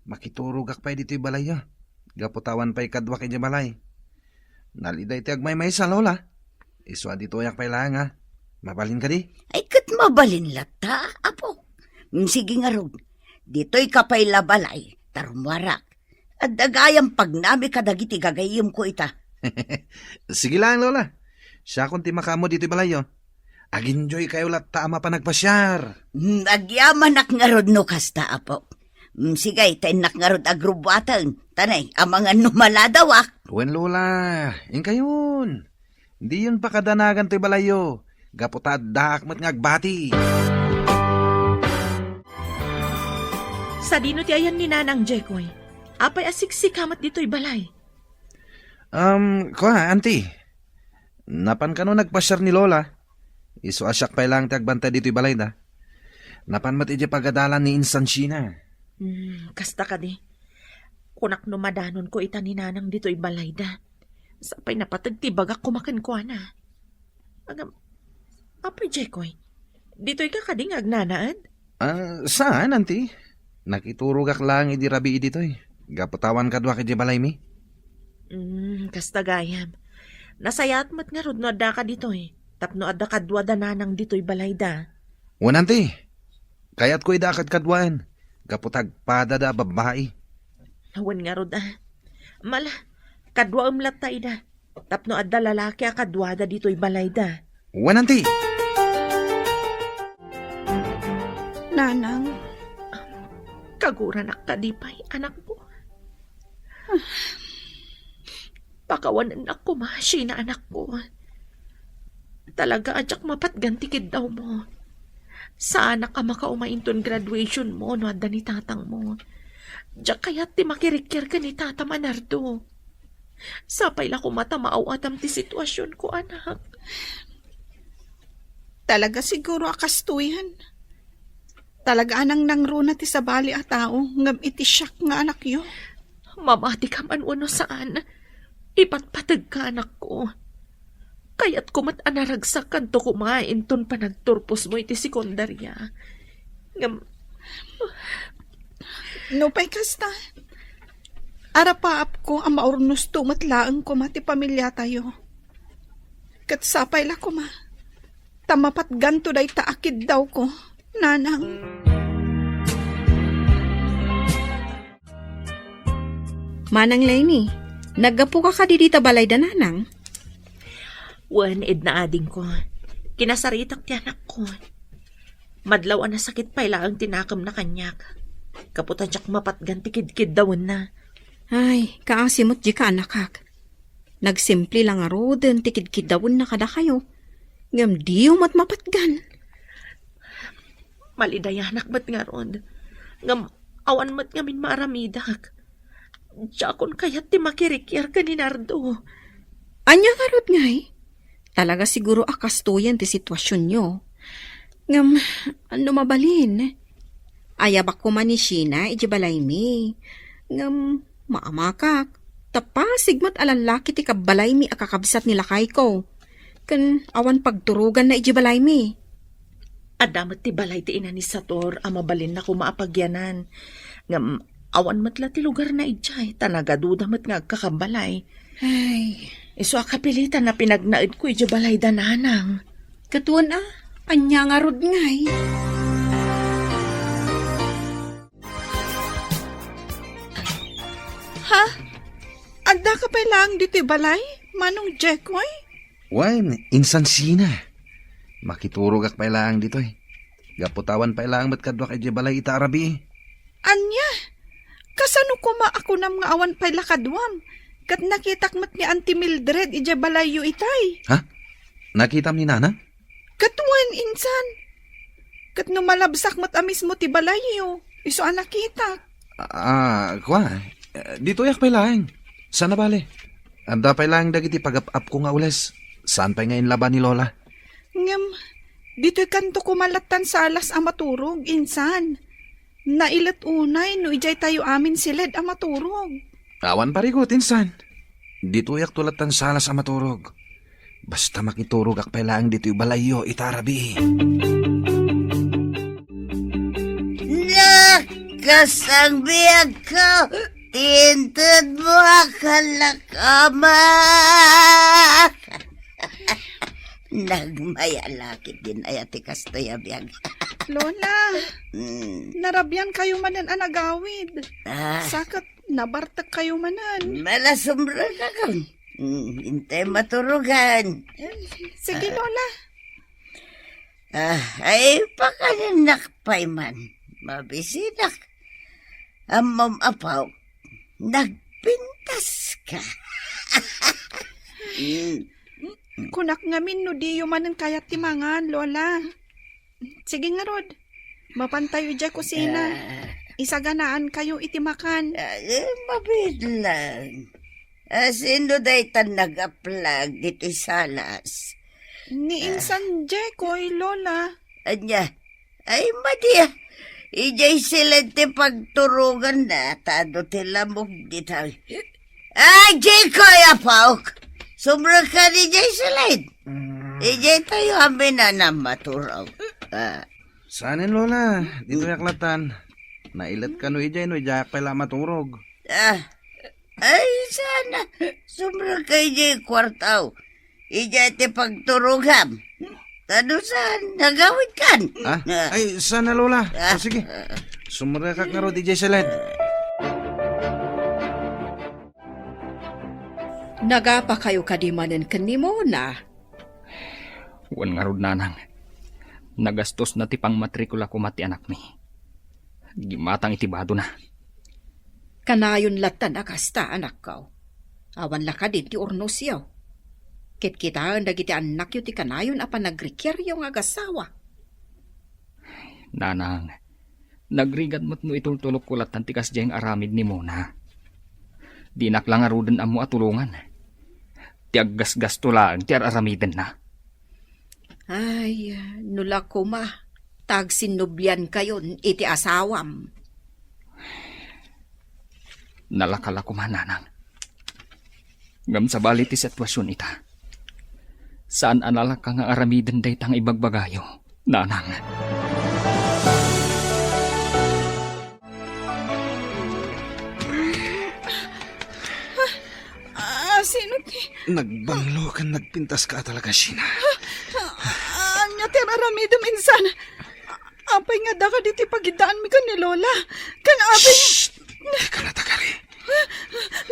Makiturogak pay ditoy balayyo. Gapu ta awan pay kaduak idiay balay. Nalida iti agmaymaysa, Lola. Isu a ditoyak pay laeng, a. Mabalin kadi? Ay, ket mabalin latta, apo. Mm, sige ngarud. Ditoyka pay la balay, ta rummuarak. Adda gayam pagnami kadagiti gagayyemko ita. Sige laeng, Lola. Siakon ti makaammo ditoy balayyo. Aginjoykayo latta a mapan agpasiar. Hmm, agyamanak ngarud no kasta, apo. Hmm, sige, ta innak ngarud agrubbuaten. Tanay, amangan no maladawak. Wen, Lola, inkayon. Diyon pakadanagan toy balayyo. Gapu ta addaak met nga agbati. Sadino ti ayan ni Nanang Jekoy? Apay a siksika met ditoy balay? Um, kua, Auntie. Napan kano nagpasiar ni Lola. Isu a siak pay laeng ti agbantay ditoy balayda. Napan met idiay pagadalan ni Insan Sheena. Hmm, kasta kadi. Kunak no madanonko ita ni Nanang ditoy balayda. Sapay napateg ti ibagak koma kenkuana. Agam, Apo Jekoy, ditoyka kadi nga agnanaed? Ah, saan, Auntie? Nakiturogak laeng idi rabii ditoy. Gapu ta awan kaduak idiay balaymi. Mm, kasta gayam. Nasayaat met ngarud no addaka ditoy, tapno adda kaduada Nanang ditoy balayda. Wen, Auntie. Kayatko ida a kadkaduaen, gapu ta agpadada a babbai. Wen ngarud, a. Mala, kaduaem latta ida. Tapno adda lalaki a kaduada ditoy balayda. Wen, Auntie. Nanang. Kaguranak kadi pay, anakko. Pakawanennak koma, Sheena, anakko. Talaga a diak mapatgan ti kiddawmo. Saanak a makauma inton graduationmo no adda ni tatangmo. Diak kayat ti makirikkir ken ni tatam a Nardo. Sapay la koma ta maaw-atam ti situasionko, anak. Talaga siguro a kastoyen. Talaga a nangnangruna ti sabali a tao ngem iti siak nga anakyo. Mamatikam wenno saan, ipatpategka, anakko. Kayatko met a naragsakkanto koma inton panagturposmo iti sekundaria. Ngem, nupay kasta, arapaapko a maurnosto met laeng koma ti pamiliatayo. Ket sapay la koma, ta mapatganto dayta a kiddawko, Nanang. Manang Leni, naggapuka kadi dita balayda, Nanang? Wen, Edna, adingko. Kinasaritak ti anakko. Madlaw a nasakit pay laeng ti nakemna kaniak. Gapu ta diak mapatgan ti kidkiddawenna. Ay, kaasi met dika, annakak. Nagsimple la ngaruden ti kidkiddawenna kadakayo, ngem diyo met mapatgan. Malidayanak met ngarud, ngem awan met ngamin maaramidak. Diakon kayat ti makirikiar ken ni Nardo. Ania ngarud ngay? Talaga siguro a kastoyen ti situasionyo. Ngem, no mabalin, ayabak koma ni Sheena idiay balaymi. Ngem, maamakak, ta pasig met a lallaki ti kabbalaymi a kakabsat ni lakayko. Ken awan pagturoganna idiay balaymi. Adda met ti balay ti ina ni Sator a mabalinna koma a pagyanan. Ngem, awan met la ti lugarna idiay, ta nagaduda met nga agkakabbalay. Ay. Isu a kapilitan a pinagnaedko idiay balayda nanang. Ket wen a, ania ngarud ngay? Ha? Addaka pay laeng ditoy balay, Manong Jekoy? Wen, Insan Sheena. Makiturogak pay laeng ditoy. Gapu ta awan pay laeng met kaduak idiay balay ita a rabii. Ania? Kasano koma a kunam nga awan pay la kaduam? Ket nakitak met ni Auntie Mildred idiay balayyo itay. Ha? Nakitam ni Nanang? Ket wen, insan. Ket no malabsak met a mismo ti balayyo, isu a nakitak. Ah, kua, eh, ditoyak pay laeng. Saan a bale? Adda pay laeng dagiti pagap-apko nga ules. Saan pay nga inlaba ni Lola? Ngem, ditoy kanto koma lattan salas a maturog, insan. Nailet unay no idiay tayo amin siled a maturog. Awan parigot, insan. Ditoyak to lattan salas a maturog. Basta makiturogak pay laeng ditoy balayyo ita a rabii. Nakasang biagko, ti inted mo a kalakama. Nagmayalakit din aya ti kastoy a biag. Lola, Mm. narabian kayo manen a nagawid. Ah. Sakat, nabartek kayo manen. Malasumrek akon. Mm, intay maturugan. Sige, Ah. Lola. Ah, ay, pakaninnak pay man. Mabisinak. Ammom, apo, nagpintas ka. Mm. Kunak ngamin no diyo manen kayat ti mangan, Lola. Sige ngarud, mapantayo idiay kusina. Ah. Isaganaan kayo iti makan. Ah, eh, mabiit lang. Ah, sino daytan nagaplag ditoy salas? Ni Ah. Insan Jekoy, Lola. Anya? Ay, madi, ah. Idiay siled ti pagturuganna, ta adu ti lamok ditoy. Ay, Jekoy, apok! Sumrek ka idiay siled. Mm. Idiay tayo amin a maturog. Ah. Saanen, Lola? Ditoyak lattan. Nailet kano idiay no idiayak pay la maturog. Ah. Ay, saan a. Sumrek ka idiay kuartaw. Idiay ti pagturogam. Kano saan? Nagawid kan? Ah? Ah. Ay, saan a, Lola. Ah. O, sige. Sumrekak ngarud idiay siled. Nagapa kayo kadi manen ken ni Mona? Wen ngarud, nanang. Nagastosna ti pangmatrikula koma ti anakmi. Gimmatang iti badona. Kanayon lattan a kasta, anakko. Awan la kadin ti urnosyo. Ket kitaen dagiti annakyo ti kanayon a panagrikiaryo nga agasawa. Nanang, nagrigat met no itultulokko lattan ti kasdiay nga aramid ni Mona. Dinak la ngaruden ammo a tulongan. Ti aggasgasto laeng ti ar-aramidenna. Ay, no la koma, ta agsinnubliankayon iti asawam. Nalaka la koma, nanang. Ngem sabali ti situasion ita. Saan a nalaka nga aramiden dayta nga ibagbagayo, nanang. Ah, sino ti Nagbanglo ken nagpintas ka a talaga, Sheena. Ah, ania ti ar-aramidem, insan? Apay nga adda kadi ti pagiddaanmi ken ni Lola? Ken apay Shh! Dika natagari.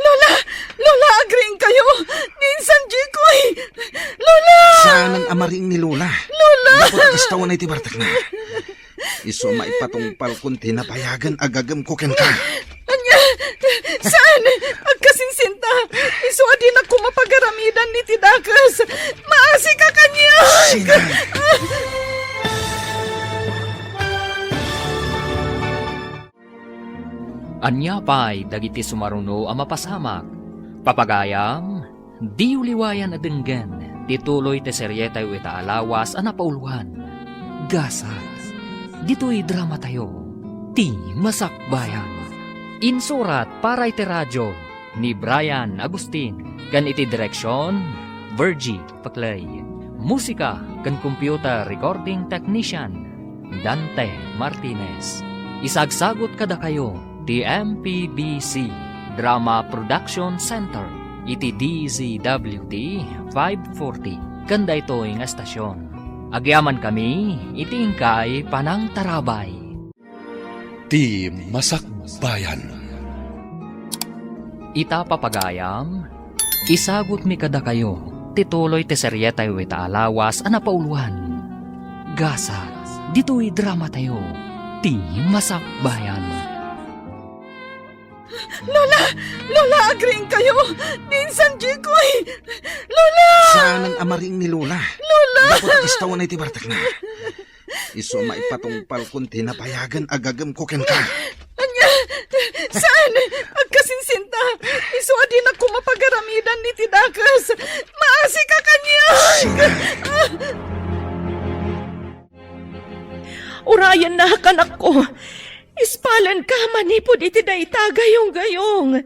Lola! Lola, agriingkayo! Ni insan Jikoy! Lola! Saanen a mariing ni Lola. Lola! Gapu ta kasta unay ti bartekna. Isu a maipatungpalkon ti napayagen a gagemko kenka. Ania? Saan? Agkasinsinta. Isu a dinakon mapagaramidan iti dakes. Maasika kaniak! Sheena! Ania pay dagiti sumaruno a mapasamak? Papagayam, diyo liwayan a denggen ti tuloy ti serietayo ita a lawas a napauluan, Gasat. Ditoy dramatayo, Ti Masakbayan. Insurat para iti radio ni Brian Agustin, ken iti direksion, Virgie Paclay. Musika ken computer recording technician, Dante Martinez. Isagsagut kadakayo ti M P B C Drama Production Center iti D Z W T five forty ken daytoy nga estasion. Agyamankami iti inkay panangtarabay. Ti Masakbayan. Ita, papagayam, isagutmi kadakayo ti tuloy ti serietayo ita a lawas a napauluan, Gasat. Ditoy dramatayo, Ti Masakbayan. Lola! Lola, agriingkayo! Ni insan Jikoy! Lola! Saanen a mariing ni Lola. Lola! Gapu ta kasta unay ti bartekna. Isu a maipatungpalkon ti napayagen a gagemko kenka. Ania? Agkasinsinta, isu a dinakon mapagaramidan iti dakes. Maasika kaniak! Urayennak, anakko. Ispalenka manipud iti dayta gayong-gayong.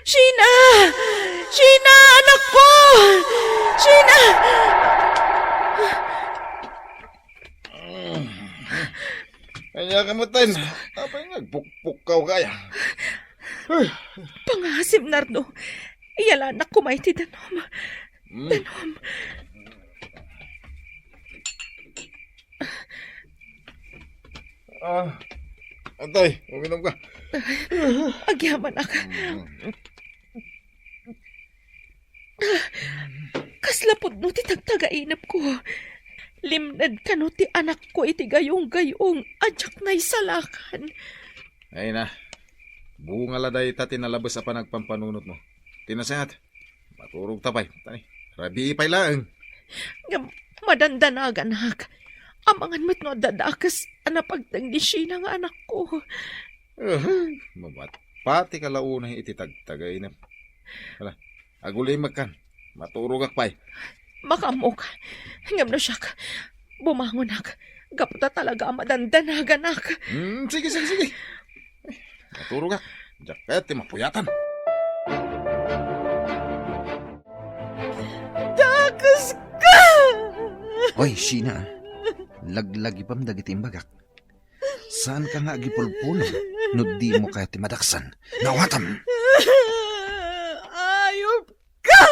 Sheena! Sheena, anakko! Sheena! Ania ka met, Ten? Apay nga agpukpukkaw kaya? Pangasim, Nardo. Iyalanak koma iti danum. Hmm. Danum. Ah, Atay, uminom ka. Agyamanak. Hmm. Kasla pudno ti tagtagainepko. Limned kano ti anakko iti gayong-gayong a diak naisalakan. Ay na, bunga la dayta ti nalabes a panagpampanunotmo. Ti nasayaat, maturog ta pay. Tay, rabii pay laeng. Ngem madandanaganak. Amangan met no adda dakes a napagteng ni Sheena nga anakko. Uhuy, mabatpati ka la unay iti tagtagainep. Hala, agulimekkan. Maturogak pay. Makaammok. Ngem no siak, bumangonak. Gapu ta talaga a madandanaganak. Hmm, sige, sige, sige. Maturogak. Diak kayat ti mapuyatan. Dakeska! Oy, Sheena. Laglagipem dagiti imbagak. Saanka nga agipulpulong no dimo kayat ti madaksan. Naawatam! Ayupka!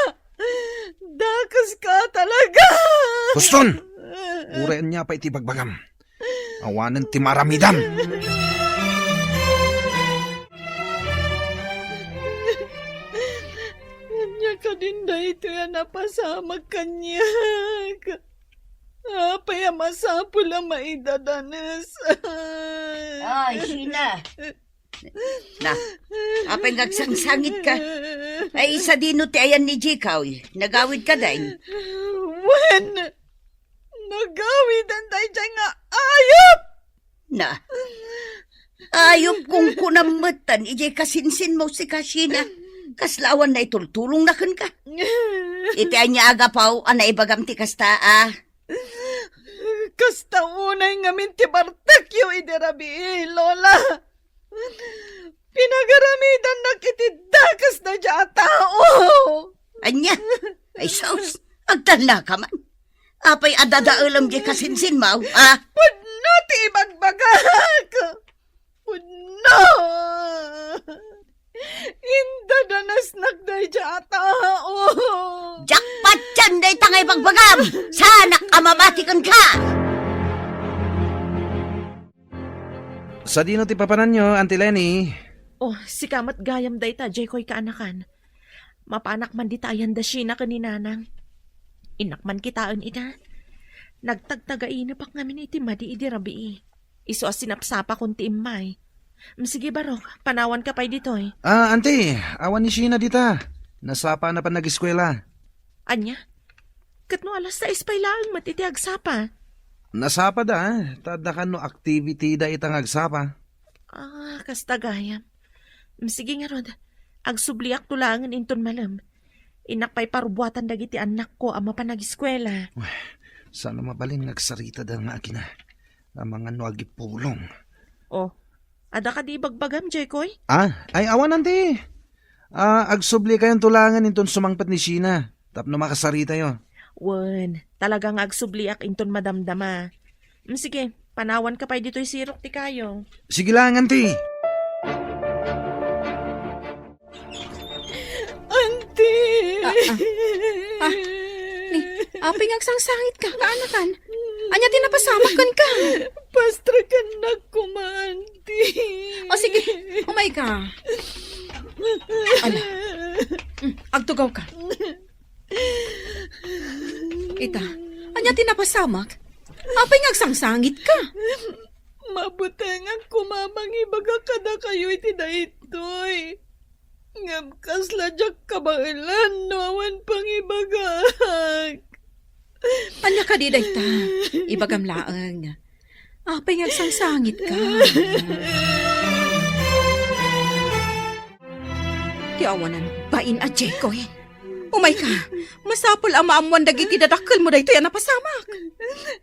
Dakeska talaga! Huston! Uray ania pay ti ibagbagam. Awanen ti maaramidam. Ania kadin daytoy a napasamak kaniak? Apay a masapul a maidadanes? Ay, Sheena. Na, apay nga agsangsangitka? Ay, sadino ti ayan ni Jikoy? Nagawidka, dayta? Wen, nagawidan daydiay nga ayup! Na, ayup, kunkunam metten idiay kasinsinmo, sika, Sheena. Kasla awan naitultulongna kenka. Iti ania a gapu a naibagam ti kasta, a? Kasta unay ngamin ti bartekyo idi rabii, Lola. Pinagaramidannak iti dakes daydiay a tao. Ania? Ay, sus, agtalnaka man. Apay a dadaelem diay kasinsinmo, a? Pudno ti ibagbagak. Pudno. Indadanesnak daydiay a tao. Diak patien dayta nga ibagbagam. Saanak a mabati kenka. Sadino ti papananyo, Auntie Leni? Oh, sika met gayam dayta, Jikoy kaanakan. Mapanak man dita ayan da Sheena ken ni Nanang. Innak man kitaen ida. Nagtagtagainepak ngamin iti madi idi rabii. Isu a sinapsapakon ti immay. Mm, sige, Barok, panawanka pay ditoy. Ah, Auntie, awan ni Sheena dita. Nasapana pay nagiskuela. Ania? Ket no alas sais pay laeng met iti agsapa? Nasapada, ta adda kano activity da ita nga agsapa. Ah, kasta gayam. Mm, sige ngarud, agsubliakto laengen inton malem. Innak pay parubuatan dagiti annakko a mapan agiskuela. Uy, saan a mabalin nga agsaritada nga agina. Amangan no agipulong. Oh, adda kadi ibagbagam, Jikoy? Ah, ay awan, Auntie. Ah, agsubli kayonto laengen inton sumangpet ni Sheena tapno makasaritayo. Wen, talaga nga agsubliak inton madamdama. Mm, sige, panawanka pay ditoy sirok ti kayo. Sige lang, Auntie. Auntie! Ah, ah. Ah, ni, apay nga agsangsangitka, kaanakan? Ania ti napasamak kenka? Pastrakannak koma, Auntie. O, sige, umayka. Ala. Mm, agtugawka. Ita, ania ti napasamak? Apay nga agsangsangitka? Mabutengak koma mangibaga kadakayo iti daytoy. Ngem kasla diak kabaelan no awan pangibagak. Ania kadi dayta? Ibagam laeng. Apay nga agsangsangitka? Ti awanan bain a Jekoy. Umayka, masapul a maammuan dagiti dadakkelmo daytoy a napasamak.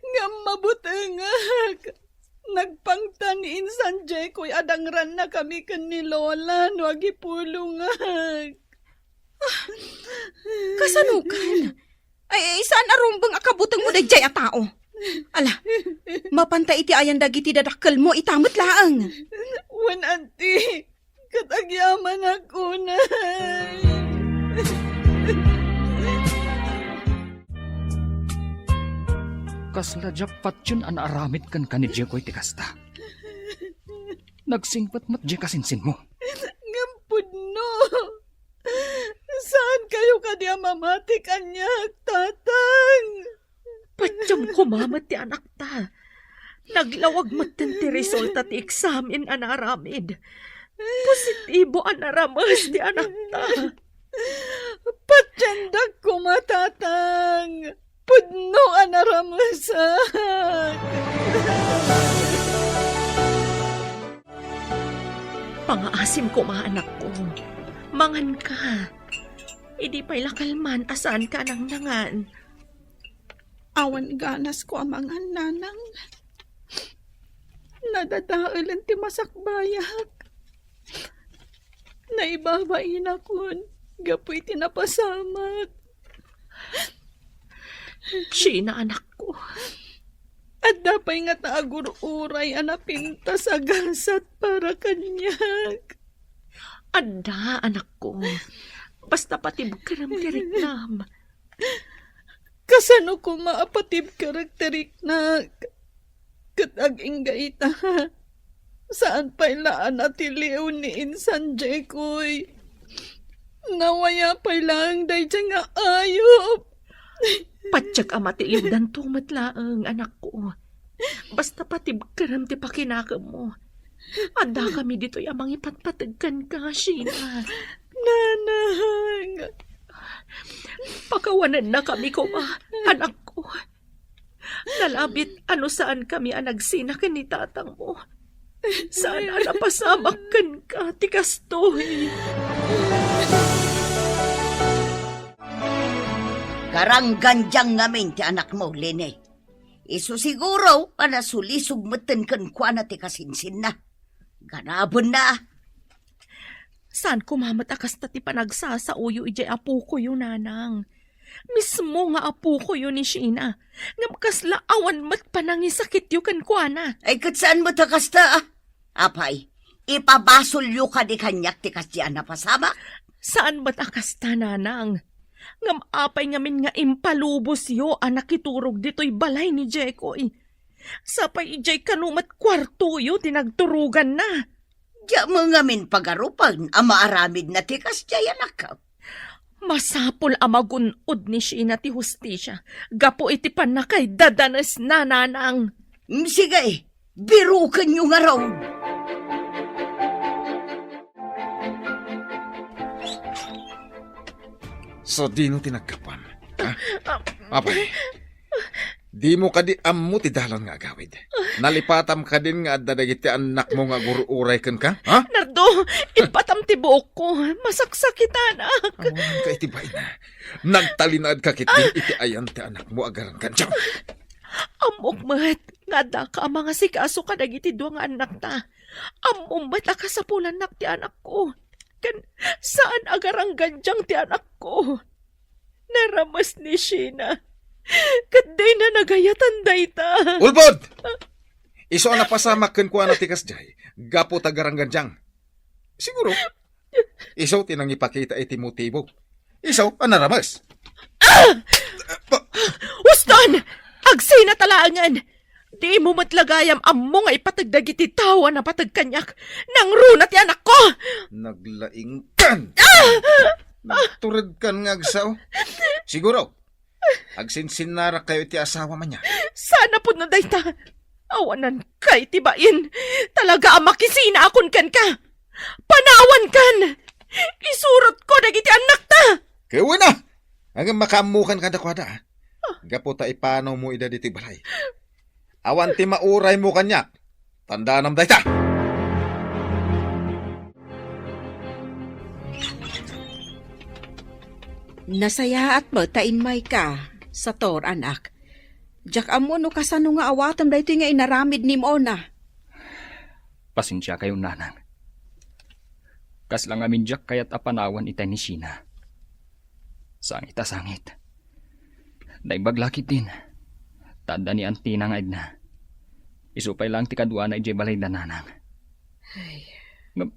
Ngem mabutengek. Nagpangtan ni insan Jekoy a dangrannakami ken ni Lola no agipulongek. Kasanokan? Ay, saan a rumbeng a kabutengmo daydiay a tao? Ala, mapanta iti ayan dagiti dadakkelmo, ita met laeng. Wen, anti, ket agyamanak unay. Kasla diak patien a naaramid kenka ni Jekoy ti kasta. Nagsingpet met diay kasinsinmo. Ngem pudno. Saan kayo kadi a mamati kaniak, Tatang? Patiem koma met ti anakta. Naglawag metten ti resulta ti eksamen a naaramid. Positibo a narames ti anakta. Patiendak koma, Tatang. Pudno a naramesak. Pangaasim koma, anakko. Manganka. Idi pay la kalman a saanka a nangnangan. Awan ganasko a mangan, nanang. Nadadaelen ti masakbayak. Naibabainakon gapu iti napasamak. Sheena, anakko. Adda pay ngata a gur-uray a napintas a gasat para kaniak? Adda, anakko. Basta patibkerem ti riknam. Kasano koma a patibkerek ti riknak? Ket agingga ita, saan pay la a natiliw ni insan Jekoy. Nawaya pay laeng daydiay nga ayup. Patiek a matiliwdanto met laeng, anakko. Basta patibkerem ti pakinakemmo. Addakami ditoy a mangipatpateg kenka, Sheena. Nanang! Pakawanennakami koma, anakko. Nalabit a no saankami a nagsina ken ni tatangmo, saan a napasamak kenka ti kastoy. Garanggandiang ngamin ti anakmo, Lene. Isu siguro a nasulisog metten kenkuana ti kasinsinna. Ganabenna. Saan koma met a kasta ti panagsasaoyo idiay apokoyo, nanang. Mismo nga apokoyo ni Sheena, ngem kasla awan met panangisakityo kenkuana. Ay, ket saan met a kasta, a? Apay, ipabasolyo kadi kaniak ti kasdi a napasamak? Saan met a kasta, nanang. Ngem apay ngamin nga impalubosyo a nakiturog ditoy balay ni Jekoy? Sapay idiay kano met kuartoyo ti nagturoganna. Diak met ngamin pagarupen a maaramidna ti kasdiay, anakko. Masapul a magun-od ni Sheena ti hustisia gapu iti pannakaidadanesna, nanang. Mm, sige, birukenyo ngarud. Sadino ti naggapuam? Ha? Ah, apay, dimo kadi ammo ti dalan nga agawid? Nalipatam kadin nga adda dagiti annakmo nga agur-uray kenka? Ha? Nardo, ippatam ti buokko. Masaksakitanak. Awanka iti baina. Nagtalinaedka ketdin iti ayan ti annakmo a garanggandiang. Ammok met nga addaka a mangasikaso kadagiti dua nga annakta. Ammom met a kasapulannak ti anakko. Ken saan a garanggandiang ti anakko. Narames ni Sheena. Ket dina nagayatan dayta. Ulbod! Isu a napasamak kenkuana ti kasdiay, gapu ta garanggandiang. Siguro, isu ti nangipakita iti motibo. Isu a narames. Ah! Uston! Agsinata laengen! Dimo met la gayam ammo nga ipateg dagiti tao a napateg kaniak. Nangruna ti anakko! Naglaingkan! Ah! Nagturedkan nga agsao. Siguro, agsinsinnarak kayo iti asawa man niya. Saan a pudno dayta. Awananka iti bain. Talaga a makisinaakon kenka. Panawankan! Isurotko dagiti annakta! Ket wen a! Ngem makaammokan kadakuada, a. Gapu ta ipanawmo ida ditoy balay. Awan ti mauraymo kaniak. Tandanam dayta! Nasayaat met ta immayka, Sator, anak. Diak ammo no kasano nga awatem daytoy nga inaramid ni Mona. Pasensiakayo, nanang. Kasla ngamin diak kayat a panawan itay ni Sheena. Sangit a sangit. Naimbag la ketdin. Ta adda ni antina nga edna. Isu pay laeng ti kaduana idiay balayda, nanang. Ay. Ngem,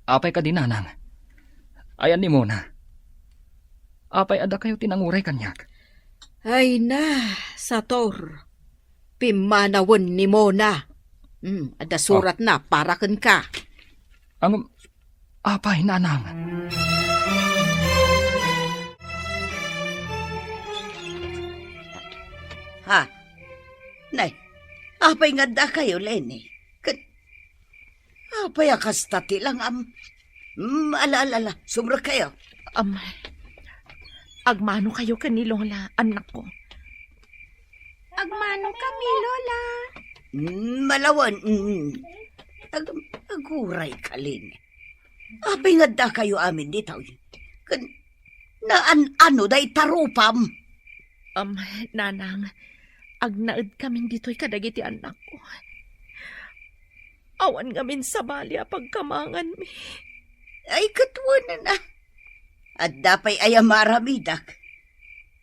apay kadi, nanang? Ayan ni Mona? Apay a dakayo ti nanguray kaniak? Ay na, Sator. Pimmanawen ni Mona. Hmm, adda suratna para kenka. Ngem, apay, nanang? Ha? Nay, apay nga addakayo, Leni? Ket apay a kasta ti langam? Mm, ala, ala, ala, sumrekkayo. Am, agmanokayo ken ni Lola, annakko. Agmano kami, Lola. Mm, malawen, mm. Ag-, aguray ka, Leni. Apay nga addakayo amin ditoy? Ken naan-ano dayta rupam? Am, nanang, agnaed kamin ditoy kadagiti annakko. Awan ngamin sabali a pagkamanganmi. Ay, ket wen a. Adda pay aya maaramidak.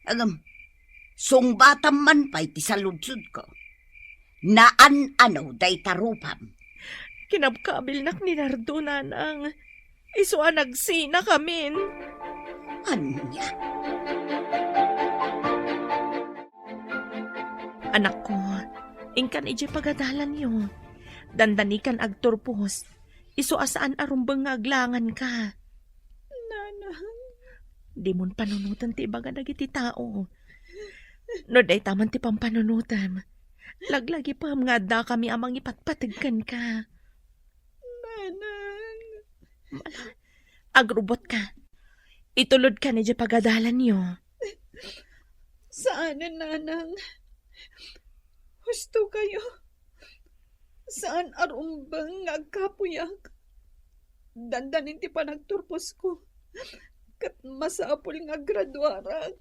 Ngem, sungbatam man pay ti saludsodko. Naan-ano dayta rupam? Kinabkabilnak ni Nardo, nanang. Isu a nagsinakamin. Ania? Anakko, inkan idiay pagadalanyo. Dandanikan agturpos. Isu a saan a rumbeng nga aglanganka. Nanang. Dimon panunoten ti ibaga dagiti tao. No dayta man ti pampanunotem, laglagipem nga addakami a mangipatpateg kenka. Nanang. Agrubotka. Itulodka idiay pagadalanyo. Saanen, nanang. Husto kayo. Saan a rumbeng nga agkapuyak. Dandanin ti panagturposko. Ket masapul nga agraduarak.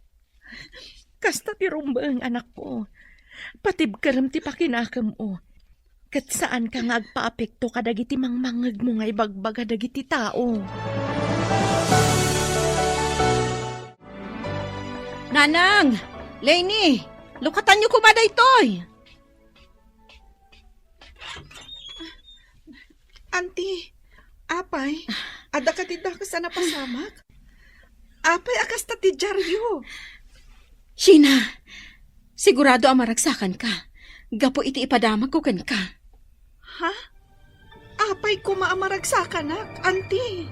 Kasta ti rumbeng, anakko. Patibkerem ti pakinakemmo. Ket saanka nga agpaapekto kadagiti mangmangngegmo nga ibagbaga dagiti tao. Nanang! Leni! Lukatanyo koma daytoy! Anti, apay, adda kadi dakes a napasamak? Apay a kasta ti diaryo? Sheena, sigurado a maragsakanka gapu iti ipadamagko kenka. Ha? Apay koma a maragsakanak, anti?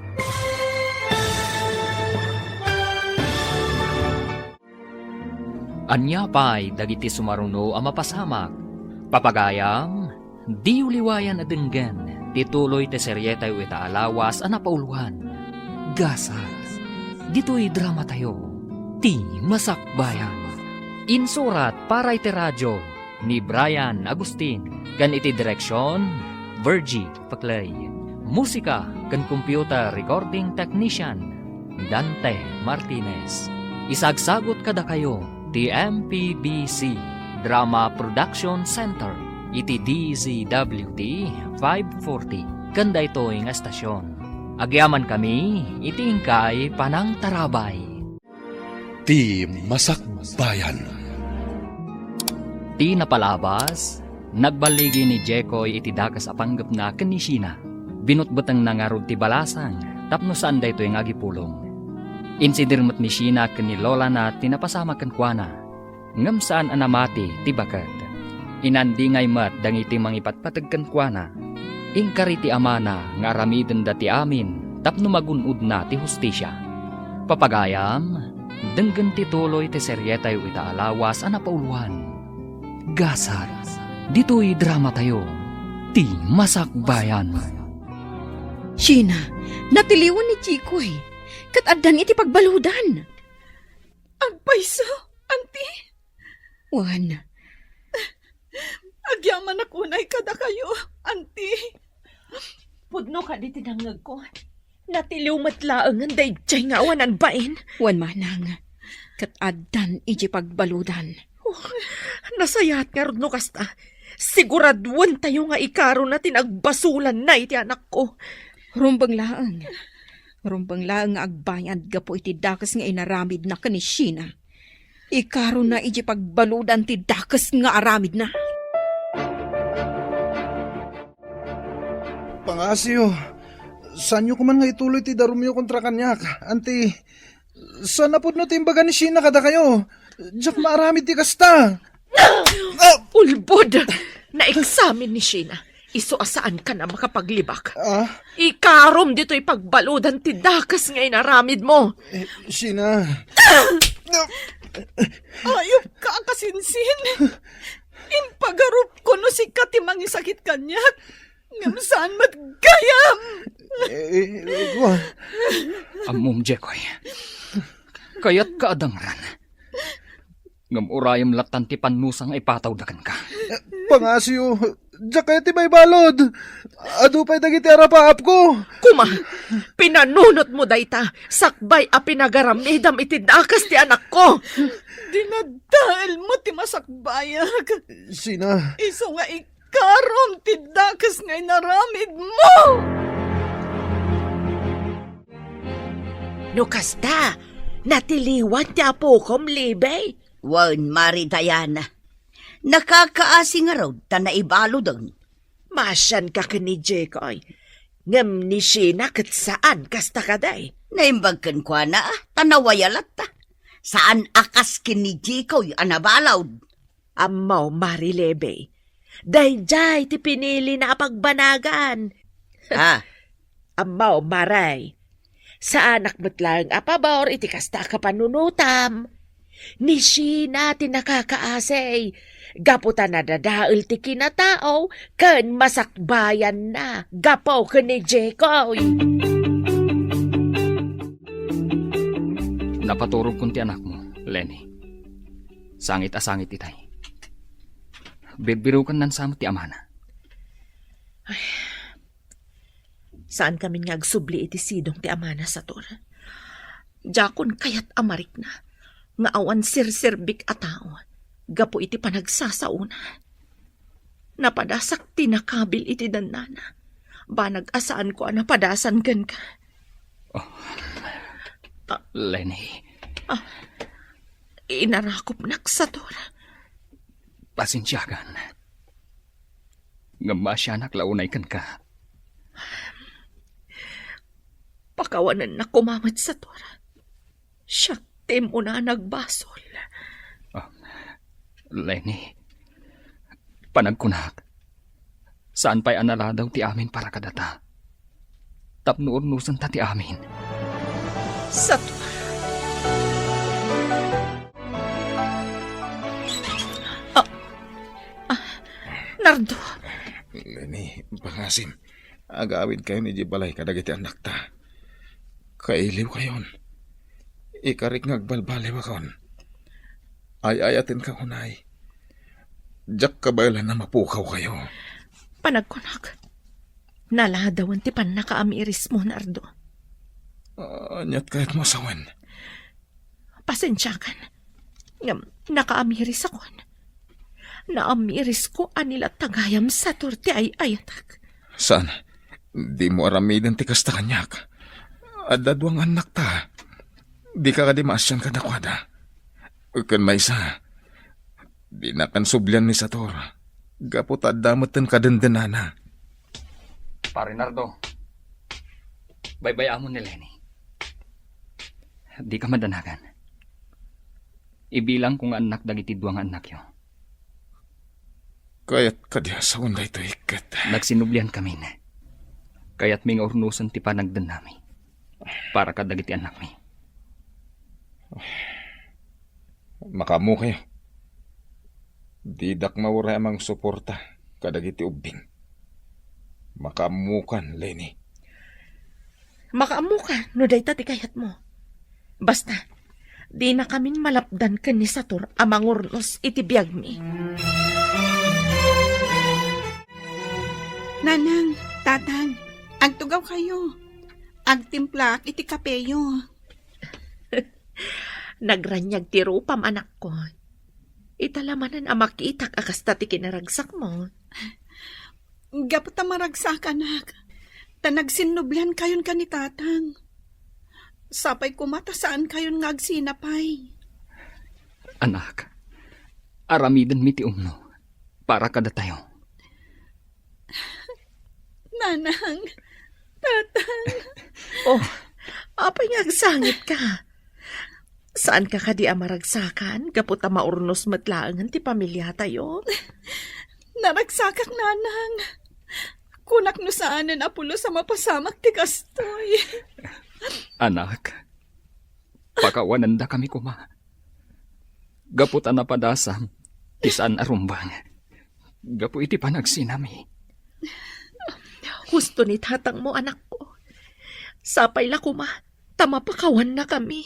Ania pay dagiti sumaruno a mapasamak? Papagayam, diyo liwayan a denggen ti tuloy ti serietayo ita a lawas a napauloan, Gasat. Ditoy dramatayo, Ti Masakbayan. Insurat para iti radio ni Brian Agustin, ken iti direksion, Virgie Paclay. Musika ken computer recording technician, Dante Martinez. Isagsagut kadakayo ti M P B C Drama Production Center iti D Z W T five forty ken daytoy nga estasion. Agyamankami iti inkay panangtarabay. Ti Masakbayan. Ti napalabas, nagballigi ni Jekoy iti dakes a panggepna ken ni Sheena. Binutbutengna ngarud ti balasang tapno saan daytoy nga agipulong. Insidir met ni Sheena ken ni lolana ti napasamak kenkuana, ngem saan a namati ti baket. Inandingay met dagiti mangipatpateg kenkuana. Inkari ti amana nga aramidenda ti amin tapno magun-odna ti hustisia. Papagayam, denggen ti tuloy ti serietayo ita a lawas a napauloan, Gasat. Ditoy dramatayo, Ti Masakbayan. Sheena, natiliwan ni Jekoy, ket addan iti pagbaludan. Agpayso, anti? Wen. Agyamanak unay kadakayo, anti. Pudno kadi ti nangngegko. Natiliw met laengen daydiay nga awanan bain. Wen manang, ket addan iti pagbaludan. Oh, nasayaat ngarud no kasta. Siguraduentayo nga ikarona ti nagbasolanna iti anakko. Rumbeng laeng. Rumbeng laeng nga agbayad gapu iti dakes nga inaramidna ken ni Sheena. Ikarona iti pagbaludan ti dakes nga aramidna. Pangasiyo, saanyo koman nga ituloy ti darumyo kontra kaniak. Anti, saan a pudno ti imbaga ni Sheena kadakayo? Diak maaramid ti kasta. Ulbod! Naeksamin ni Sheena. Isu a saanka a makapaglibak. Ah? Ikarom ditoy pagbaludan ti dakes nga inaramidmo. Eh, Sheena. Ayupka a kasinsin. Impagarupko no sika ti mangisakit kaniak. Ngem saan met gayam. Eh, eh, wa- Ammom, Jekoy. Kayatka a dangran. Ngem urayem lattan ti pannusa nga ipatawda kenka. Pangasiyo, diak kayat ti maibalud. Adu pay dagiti arapaapko. Kuma, pinanunotmo dayta, sakbay a pinagaramidam iti dakes ti anakko. Dinadaelmo ti masakbayak. Sheena. Isu nga ikarom ti dakes nga inaramidmo. No kasta, natiliwan ti apokom, Libby? Wen, Mari Diana. Nakakaasi ngarud ta naibaluden. Maasianka ken ni Jekoy. Ngem ni Sheena ket saan kasta kadi. Naimbag kenkuana, ta nawaya latta. Saan a kas ken ni Jekoy a nabalud. Ammom, Mari Libby. Daydiay ti pinilina a pagbanagan. Ah. Ammom, Mari. Saanak met laeng a pabor iti kasta a kapanunotam. Ni Sheena ti nakakaasi. Gapu ta nadadael ti kinatao ken masakbayanna gapu ken ni Jekoy. Napaturogkon ti anakmo, Lenny. Sangit a sangit itay. Birbirokan nan sa met ti amana. Ay, saan kamin nga agsubli iti sidong ti amana, Sator. Diakon kayat a marikna nga awan serserbik a tao gapu iti panagsasaona. Napadasak ti nakabil iti dannana. Banag a saanko a napadasan kenka. Oh. Ah. Lenny. Ah. Inarakopnak, Sator. Pasensiakan. Ngem maasianak la unay kenka. Pakawanennak koma met, Sator. Siak ti immuna a nagbasol. Ah, Lenny, panagkunak, saan pay a naladaw ti amin para kadata. Tapno urnosenta ti amin. Sat- Ah, ah, Nardo. Lenny, pangasim. Agawidkayon idiay balay kadagiti annakta. Kailiwkayon. Ikarik nga agbalbaliwakon. Ay-ayatenka unay. Diak kabaelan a mapukawkayo. Panagkunak, naladawen ti pannakaamirismo, Nardo. Ah, aniat kayatmo a sawen? Pasensiakan. Ngem, nakaamirisakon. Naamirisko a ni latta gayam, Sator, ti ay-ayatek. Saan? Dimo aramiden ti kasta kaniak. Adda dua nga annakta. Dika kadi maasian kadakuada. Ken maysa, dinakan sublian ni Sator. Gapu ta adda met ti kadendenana. Pare Nardo, baybay-amon ni Lenny. Dika madanagan. Ibilangko nga annak dagiti dua nga annakyo. Kayat kadi a sawen daytoy ket nagsinubliankamin. Kayatmi nga urnosen ti panagdennami para kadagiti annakmi. Makaammokayo. Didak mauray a mangsuporta kadagiti ubbing. Makaammokan, Lenny. Makaammokan no dayta ti kayatmo. Basta, dinakamin malapdan ken ni Sator a mangurnos iti biagmi. Nanang, Tatang, agtugawkayo. Agtimplaak iti kapeyo. Nagraniag ti rupam, anakko. Ita la manen a makitak a kasta ti kinaragsakmo. Gapu ta maragsakanak, ta nagsinnubliankayon ken ni Tatang. Sapay koma ta saankayon nga agsinapay. Anak, aramidenmi ti umno para kadatayo. Nanang, Tatang. Oh, apay nga agsangitka? Saanka kadi a maragsakan gapu ta maurnos met laengen ti pamiliatayo? Naragsakak, Nanang. Kunak no saanen a pulos a mapasamak ti kastoy. Anak, pakawanendakami koma. Gapu ta napadasam ti saan a rumbeng gapu iti panagsinami. Husto ni tatangmo, anakko. Sapay la koma ta mapakawannakami.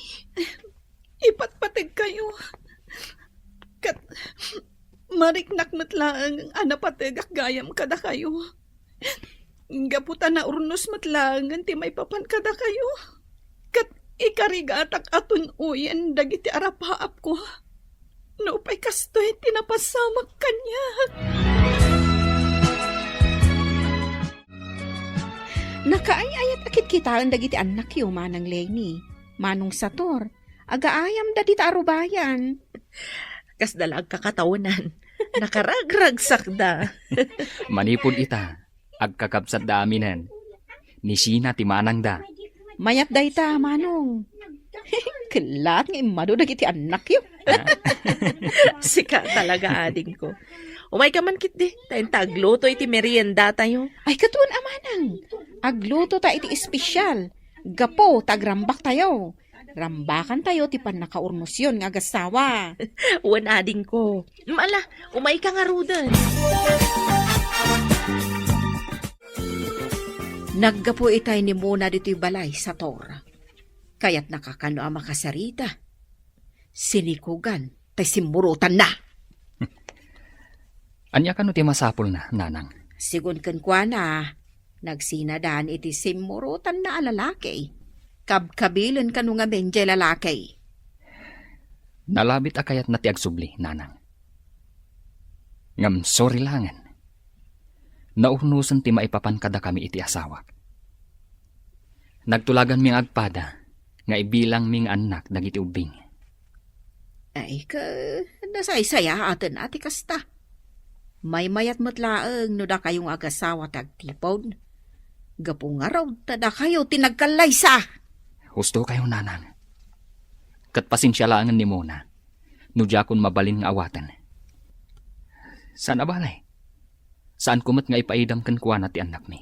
Ipatpategkayo. Ket mariknak met laeng a napategak gayam kadakayo. Gapu ta naurnos met laengen ti maipapan kadakayo. Ket ikarigatak a tun-oyen dagiti arapaapko. Nupay kastoy ti napasamak kaniak. Nakaay-ayat a kitkitaen dagiti annakyo, Manang Leni, Manong Sator, agaayamda dita a rubayan. Kasda la agkakataonan. Nakaragragsakda. Manipud ita, agkakabsatda aminen. Ni Sheena ti manangda. Mayat dayta, Manong. Kellaat nga immadu dagiti annakyo. Ah. Sika talaga, adingko. Umayka man ketdi, ta inta agluto iti meriendatayo. Ay, katuon a, Manang. Agluto ta iti espesyal. Gapu ta agrambaktayo. Rambakantayo ti pannakaurnosyon nga agassawa. Wen, adingko. Ala, umayka ngaruden. Naggapu itay ni Mona ditoy balay, Sator. Kayatnaka kano a makasarita. Sinikugan tay simmurotanna. Ania kano ti masapulna, Nanang? Sigun kenkuana, nagsinadan iti simmurotanna a lalaki. Kabkabilen kano ngamin diay lalaki. Nalabit a kayatna ti agsubli, Nanang. Ngem sorry laengen. Naurnosen ti maipapan kadakami iti asawak. Nagtulaganmi nga agpada nga ibilangmi nga annak dagiti ubbing. Ay, ka, nasaysayaaten a ti kasta. Maymayat met laeng no dakayo nga agasawa ti agtipon. Gapu ngarud ta dakayo ti nagkallaysa. Husto kayo, Nanang. Ket pasensia laengen ni Mona no diakon mabalin nga awaten. Saan a bale, saanko met nga ipaidam kenkuana ti annakmi.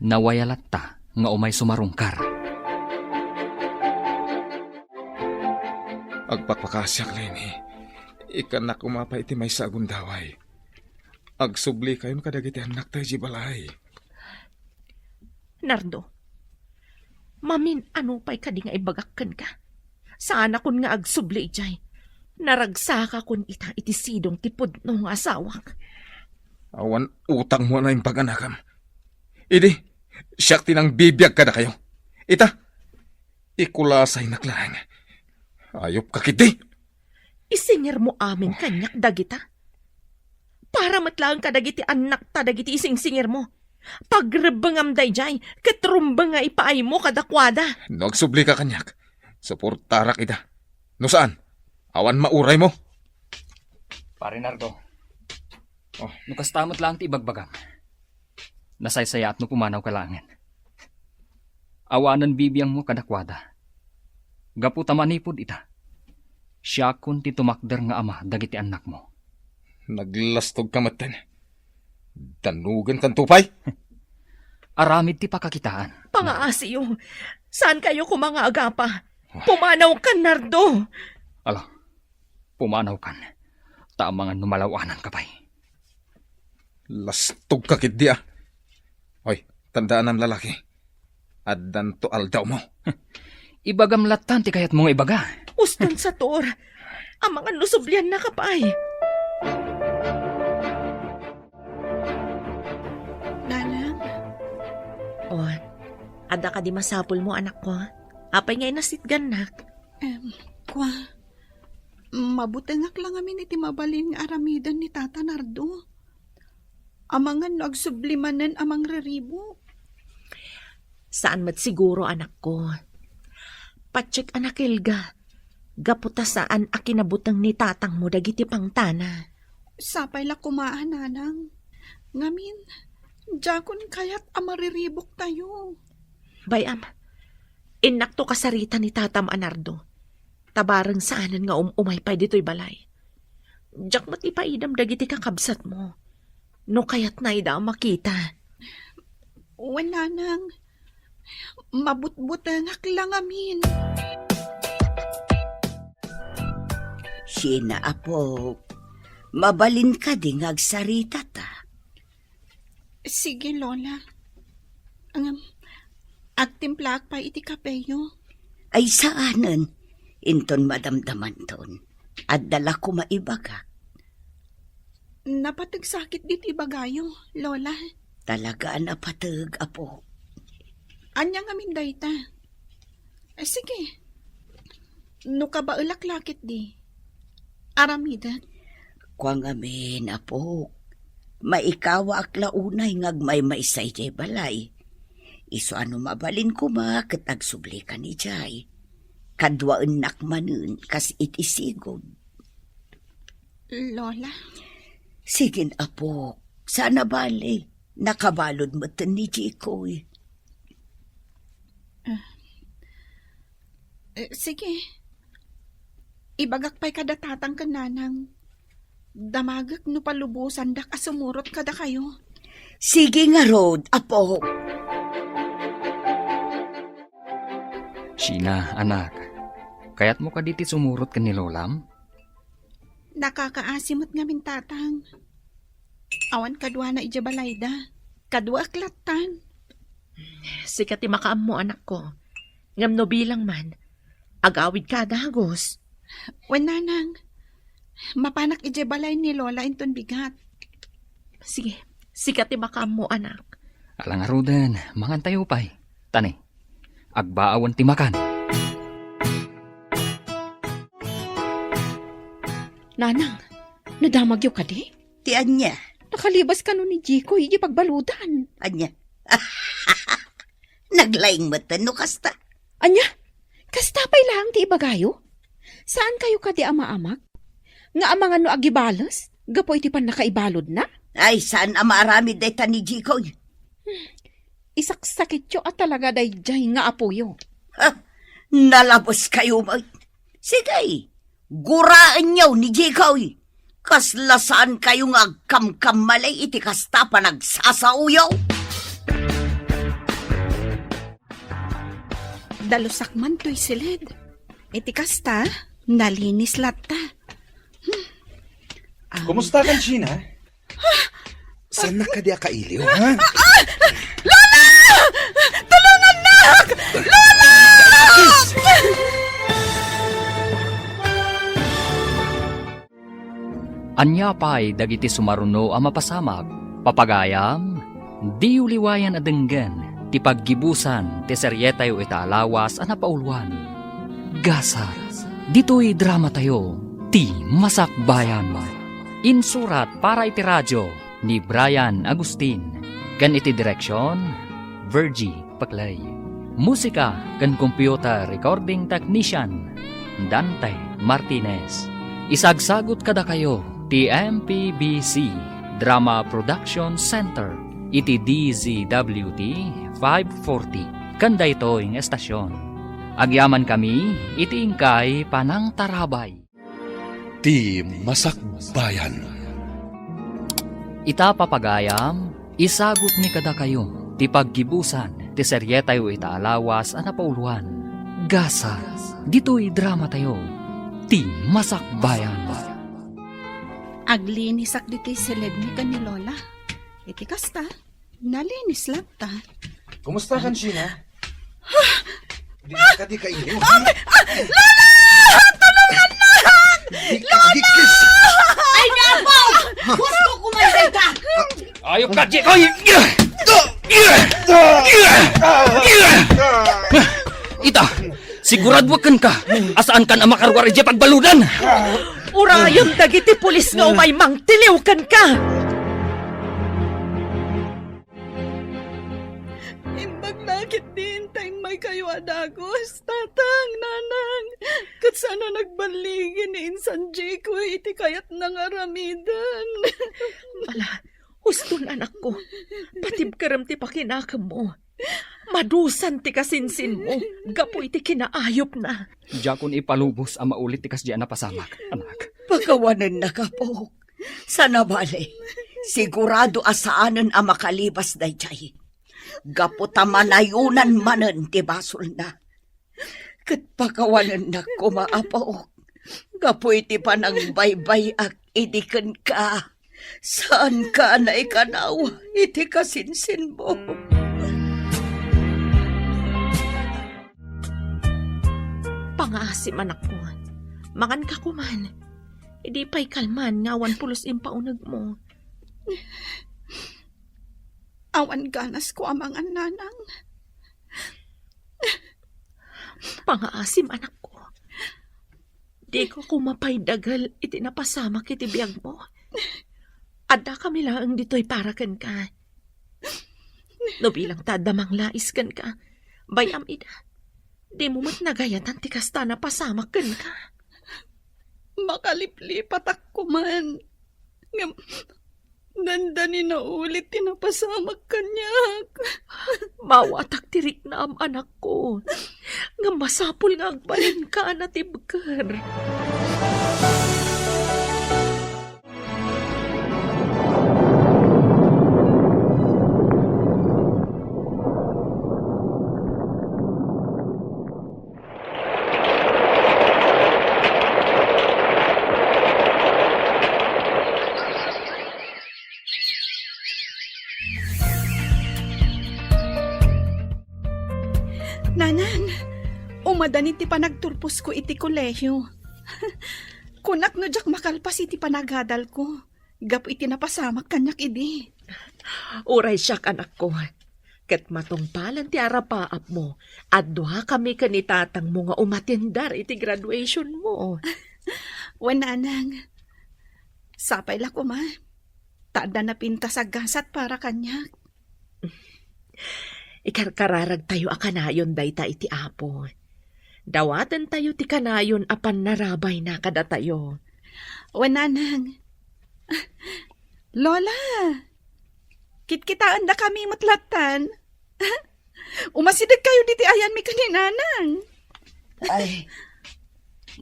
Nawaya latta nga umay sumarungkar. Agpakpakasiak, Leni. Ikkannak koma pay iti maysa a gundaway. Agsublikayon kadagiti annakta idiay balay. Nardo, mamin-ano pay kadi nga ibagak kenka? Saanakon nga agsubli idiay. Naragsakakon ita iti sidong ti pudno nga asawak. Awan utangmo a naimbag, anakam. Idi, siak ti nangbibiag kadakayo. Ita, ikulasaynak laeng. Ayupka ketdi. Isingirmo amin kaniak dagita. Para met laeng kadagiti annakta dagiti isingsingirmo. Pagrebbengam daydiay ket rumbeng nga ipaaymo kadakuada. No agsublika kaniak, suportarak ida. No saan, awan mauraymo. Pare Nardo. Oh. No kasta met laeng ti ibagbagam, nasaysayaat no pumanawka laengen. Awanen bibiangmo kadakuada. Gapu ta manipud ita, siakon ti tumakder nga ama dagiti annakmo. Naglastogka metten. Dannugenkanto pay? Aramid ti pakakitaan. Pangaasiyo. Saankayo koma nga agapa? Pumanawkan, Nardo. Ala, pumanawkan. Ta amangan no malaw-ananka pay. Lastogka ketdi, a. Oy, tandaanam, lalaki. Addanto aldawmo. Ibagam lattan ti kayatmo nga ibaga. Uston, Sator. Amangan no subliannaka pay. Nanang? Oh, Adda kadi masapulmo, anakko? Apay nga inasitgannak? Em, kua, mabutengak la ngamin iti mabalin nga aramiden ni Tata Nardo. Amangan no agsubli manen a mangriribo. Saan met siguro, anakko. Patiek a nakelga, gapu ta saan a kinabuteng ni tatangmo dagiti pangtana. Sapay la koma a, nanang. Ngamin, diakon kayat a maririboktayo. Bay-am, innakto kasarita ni tatam a Nardo. Ta bareng saanen nga um-umay pay ditoy balay. Diak met ipaidam dagiti kakabsatmo. No kayatna ida a makita. Wen, nanang, mabutbutengak la ngamin. Sheena, apok, mabalin kadi nga agsaritata? Sige, Lola. Ngem, agtimplaak pay iti kapeyo. Ay, saanen. Inton madamdamanton, adda la koma ibagak. Napateg sakit diti ibagayo, Lola. Talaga a napateg, apo. Ania ngamin dayta? Eh, sige. No kabaelak la ketdi, aramidek. Kua ngamin, apok, maikawaak la unay nga agmaymaysa idiay balay. Isu a no mabalin koma ket agsublikan idiay. Kaduaennak manen kas iti sigud. Lola? Sige, apok, saan a bale. Nakabalud metten ni Jikoy. Ah. Eh, sige. Ibagak pay kada tatang ken nanang. Damagek no palubosandak a sumurot kadakayo. Sige ngarud, apo. Sheena, anak, kayatmo kadi ti sumurot ken ni lolam? Nakakaasi met ngamin, tatang. Awan kaduana idiay balayda. Kaduaek lattan. Sika ti makaammo, anakko. Ngem no bilang man, agawidka a dagus. Wen, nanang, mapanak idiay balay ni Lola inton bigat. Sige, sika ti makaammo, anak. Ala ngaruden, mangantayo pay. Tani, agbaawen ti makan. Nanang, nadamagyo kadi? Ti ania? Nakalibas kano ni Jikoy iti pagbaludan. Ania? Naglaing metten no kasta. Ania? Kasta pay laeng ti ibagayo? Saan kayo kadi a maamak? Nga amangan no agibales gapu iti pannakaibaludna? Ay, saan a maaramid dayta ni Jikoy. Hmm. Isaksakityo a talaga daydiay nga apoyo. Ha? Nalabes kayo met. Sige, guraenyo ni Jikoy. Kasla saan kayo nga agkamkammalay iti kasta a panagsasaoyo. Dalusak man toy siled. Iti kasta, nalinis latta. Hmm. Ah. Kumusta kan, Sheena? Saan na kadi a kailiw, ha? Ah! Lola! Tulongannak! Lola! Ania pay dagiti sumaruno a mapasamak? Papagayam, diyo liwayan a denggen ti paggibusan ti serietayo ita a lawas a napauluan. Gasat, ditoy dramatayo, Ti Masakbayan. Insurat para iti radio ni Brian Agustin, ken iti direksion, Virgie Paclay. Musika ken computer recording technician, Dante Martinez. Isagsagut kadakayo ti M P B C Drama Production Center iti D Z W T five forty ken daytoy nga estasion. Agyamankami iti inkay panangtarabay. Ti Masakbayan. Ita, papagayam, isagutmi kadakayo ti paggibusan ti serietayo ita a lawas a napauluan. Gasat, ditoy dramatayo, Ti Masakbayan. Aglinisak ditoy siledmi ken ni Lola. Iti kasta, nalinis latta. Kumusta kan, Sheena? Di ka di kailiw, ha? Ah, Lola! Tulungannak! Di ka, di kis- Ay, napo! Gusto ko man ka! Ayok ka, Jikoy! Siguraduak kenka a saankan a makaruar idiay pagbaludan. Urayem dagiti pulis nga umay mangtiliw kenka. Imbag la ketdi ta immaykayo a dagus, tatang, nanang, ket saan a nagballigi ni Insan Jeko iti kayatna nga aramiden. Ala, huston, anakko. Patibkerem ti pakinakemmo. Madusan ti kasinsinmo gapu iti kinaayupna. Diakon ipalubos a maulit ti kasdi a napasamak, anak. Pakawanennak, apok. Saan a bale, sigurado a saanen a makalibas daydiay. Gapu ta manayonan manen ti basolna. Ket pakawanennak koma, apok, gapu iti panangbaybay-ak idi kenka. Saanka a naikanaw iti kasinsinmo. Pangaasim, anakko. Manganka koman. Idi pay kalman nga awan pulos impaunegmo. Awan ganasko a mangan, nanang. Pangaasim, anakko. Diko koma pay dagel iti napasamak iti biagmo. Addakami laeng ditoy para kenka. No bilang ta adda manglais kenka, bay-am ida. Dimo met nagayatan ti kasta a napasamak kenka. Makaliplipatak koman. Ngem, dandani naulit ti napasamak kaniak. Maawatak ti riknam, anakko. Ngem masapul nga agbalinka a natibker. Nanang, umadani ti panagturposko iti kolehio. Kunak no diak makalpas iti panagadalko gapu iti napasamak kaniak idi. Uray siak, anakko. Ket matungpalen ti arapaapmo, adduakami ken ni tatangmo nga umatender iti graduationmo. Wen, nanang, sapay la koma, ta adda napintas a gasat para kaniak. Ikarkararagtayo a kanayon dayta iti Apo. Dawatentayo ti kanayon a pannarabayna kadatayo. Wen, nanang. Lola, kitkitaendakami met lattan. Umasidegkayo ditoy ayanmi ken ni nanang. Ay,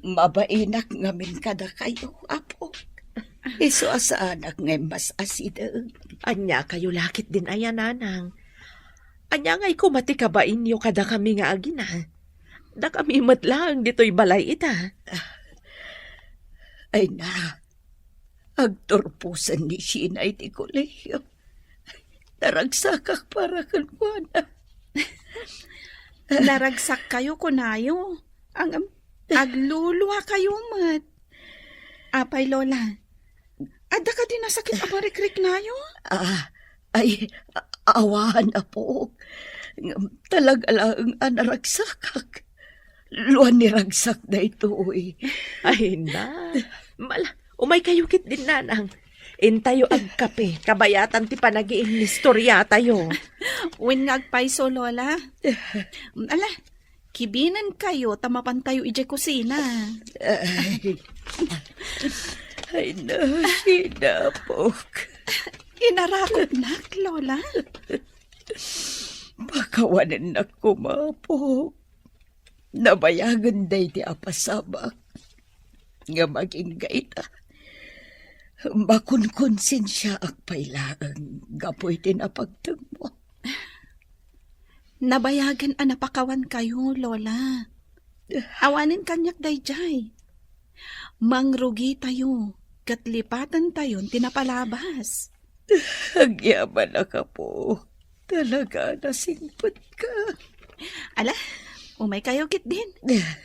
mabainak ngamin kadakayo, Apo. Isu a saanak nga immas-asideg. Ania kayo la ketdin aya, nanang? Ania ngay koma ti kabainyo kadakami nga agina? Dakami met laeng ditoy balay ita. Ay na, agturposen ni Sheena iti kolehio. Naragsakak para kenkuana. Naragsakkayo, kunayo. Ang, agluluakayo met. Apay, Lola, adda kadi nasakit a parikriknayo? Ah, ay, a-, awan, Apo. Ngem talaga laeng a naragsakak. Luan ni ragsak daytoy. Ay, na. Mala, umaykayo ketdin, nanang. Intayo agkape, kabayatan ti panagiinnistoriatayo. Wen nga agpayso, Lola. Ala, kibinenkayo ta mapantayo idiay kusina. Ay, ay, na, Sheena, Apok. Inarakopnak, Lola. Pakawanennak koma, Apok. Nabayagen daydi a pasamak. Ngem agingga ita, makonkonsensiaak pay laeng gapu iti napagtengmo. Nabayagen a napakawankayo, Lola. Awanen kaniak daydiay. Mangrugitayo ket lipatentayon ti napalabas. Agyamanak, Apo. Talaga, nasingpetka. Ala, umaykayo ketdin.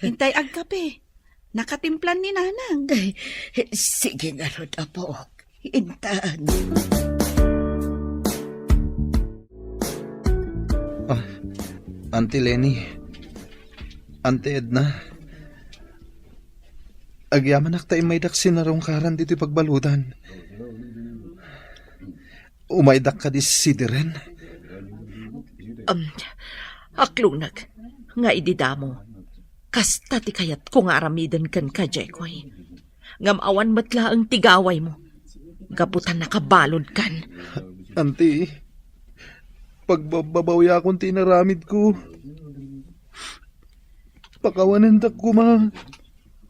Intay agkape. Nakatimplan ni Nanang. Ay, sige ngarud, Apo. Intan. Ah, Auntie Leni, Auntie Edna, agyamanak ta immaydak sinarungkaran ditoy pagbaludan. Umaydak kadi sidiren. Um, akluneg nga idi damo, kasta ti kayatko nga aramiden kenka, Jekoy. Ngem awan met laeng ti gawaymo, gapu ta nakabaludkan. Auntie, pagbabbabawiakon ti inaramidko. Pakawanendak koma.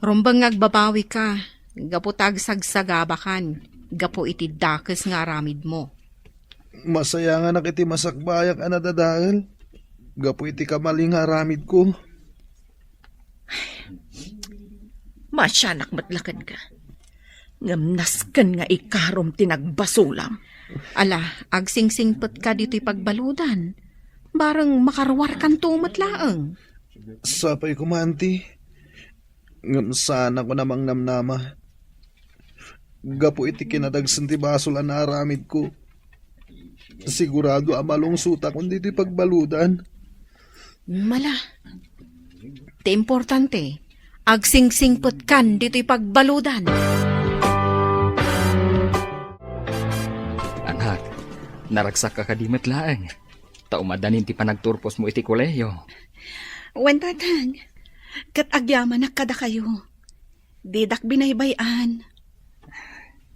Rumbeng nga agbabawika, gapu ta agsagsagabakan, gapu iti dakes nga aramidmo. Masayanganak iti masakbayak a nadadael, gapu iti kamalin nga aramidko. Masianak met la kenka. Ngem nasken nga ikarom ti nagbasolam. Ala, agsingsingpetka ditoy pagbaludan. Bareng makaruarkanto met laeng. Sapay koma, Auntie. Ngem saanakon a mangnamnama. Gapu iti kinadagsen ti basol a naaramidko, sigurado a malungsotakon ditoy pagbaludan. Mala. Ti importante, agsingsingpetkan ditoy pagbaludan. Anak, naragsakka kadi met laeng, ta umadanin ti panagturposmo iti kolehiyo. Wen, Tatang, ket agyamanak kadakayo. Didak binaybay-an.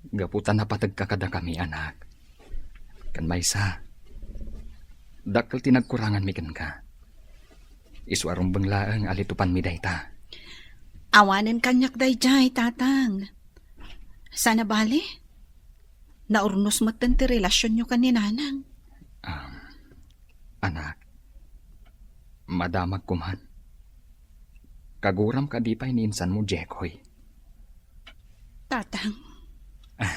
Gapu ta napategka kadakami, anak. Ken maysa, dakkel ti nagkuranganmi kenka. Isu a rumbeng laeng a litupanmi dayta. Awanen kaniak daydiay, Tatang. Saan a bale? Naurnos metten ti relasionyo ken ni Nanang. Um, anak, madamagko man. Kaguram kadi pay ni insanmo, Jekoy? Tatang. Ah,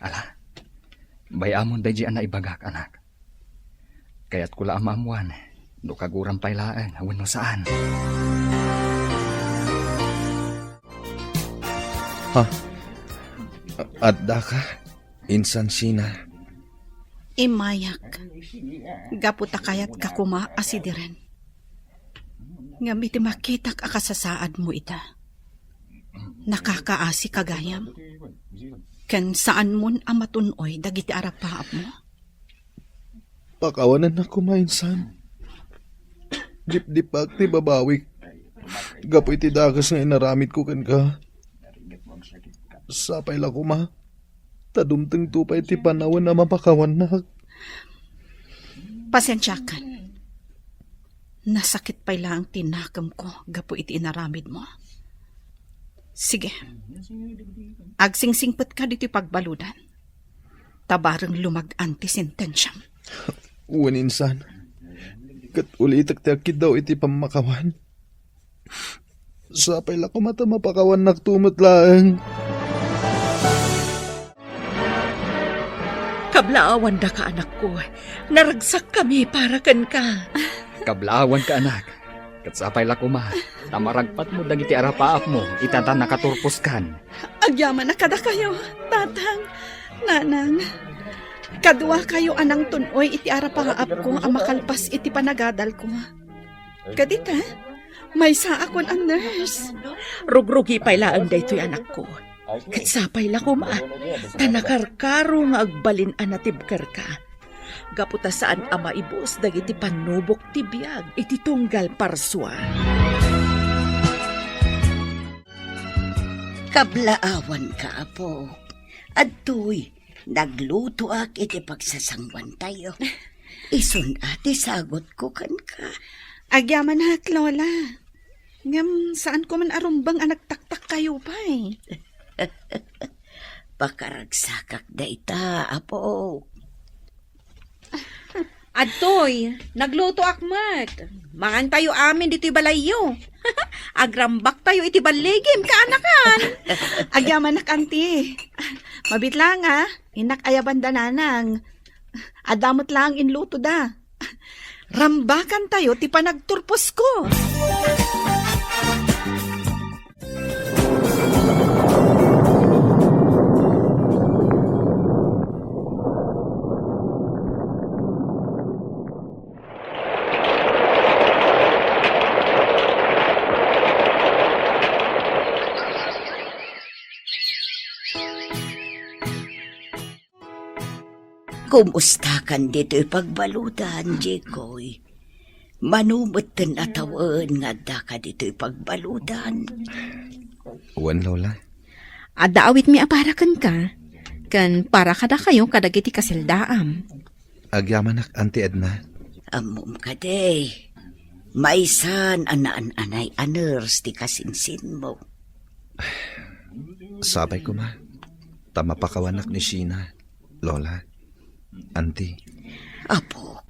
ala, bay-amon daydi a naibagak, anak. Kayatko la a maammuan no kaguram pay laeng wenno saan. Ha? A-, addaka, Insan Sina? Immayak, gapu ta kayatka koma a sidiren. Ngem iti makitak a kasasaadmo ita, nakakaasika gayam, ken saanmon a matun-oy dagiti arapaapmo. Pakawanennak koma, insan. Dipdipak ti babawik gapu iti dakes nga inaramidko kenka. Sapay la koma ta dumtengto pay ti panawen a mapakawannak. Pasensiakan. Nasakit pay laeng ti nakemko gapu iti inaramidmo. Sige. Agsingsingpetka ditoy pagbaludan. Ta bareng lumag-an ti sentensiam. Wen, insan. Ket ulitek ti agkiddaw iti pammakawan. Sapay la koma ta mapakawannakto met laeng. Kablaawandaka, anakko. Naragsakkami para kenka. Kablaawanka, anak. Ket sapay la koma ta maragpatmo dagiti arapaapmo ita ta nakaturposkan. Agyamanak kadakayo, Tatang, Nanang. Kaduakayo a nangtun-oy iti arapaapko a makalpas iti panagadalko. Ket ita, maysaakon a nurse. Rugrugi pay laeng daytoy, anakko. Ket sapay la koma ta nakarkaro nga agbalin a natibkerka. Gapu ta saan a maibus dagiti pannubok ti biag iti tunggal parsua. Kablaawanka, Apo. Adtoy, naglutoak iti pagsasangwantayo. Isun a ti sagutko kenka. Agyamanak, Lola. Ngem saanko man a rumbeng a nagtaktakkayo pay. Pakaragsakak dayta, Apo. Adtoy, naglutoak met. Mangantayo amin ditoy balayyo. Agrambaktayo iti balligim, kaanakan. Agyamanak, Auntie. Mabiit laeng, a. Innak ayaban da Nanang. Adda met laeng inlutoda. Rambakantayo ti panagturposko. Kumustakan ditoy pagbaludan, Jekoy? Mano metten a tawen nga addaka ditoy pagbaludan? Wen, Lola. Adda awitmi a para kenka, ken para kadakayo kadagiti kaseldaam. Agyamanak, Auntie Edna. Ammom kadi, maysan a naan-anay a nurse ti kasinsinmo. Sapay koma, ta mapakawanak ni Sheena, Lola, Auntie. Apo.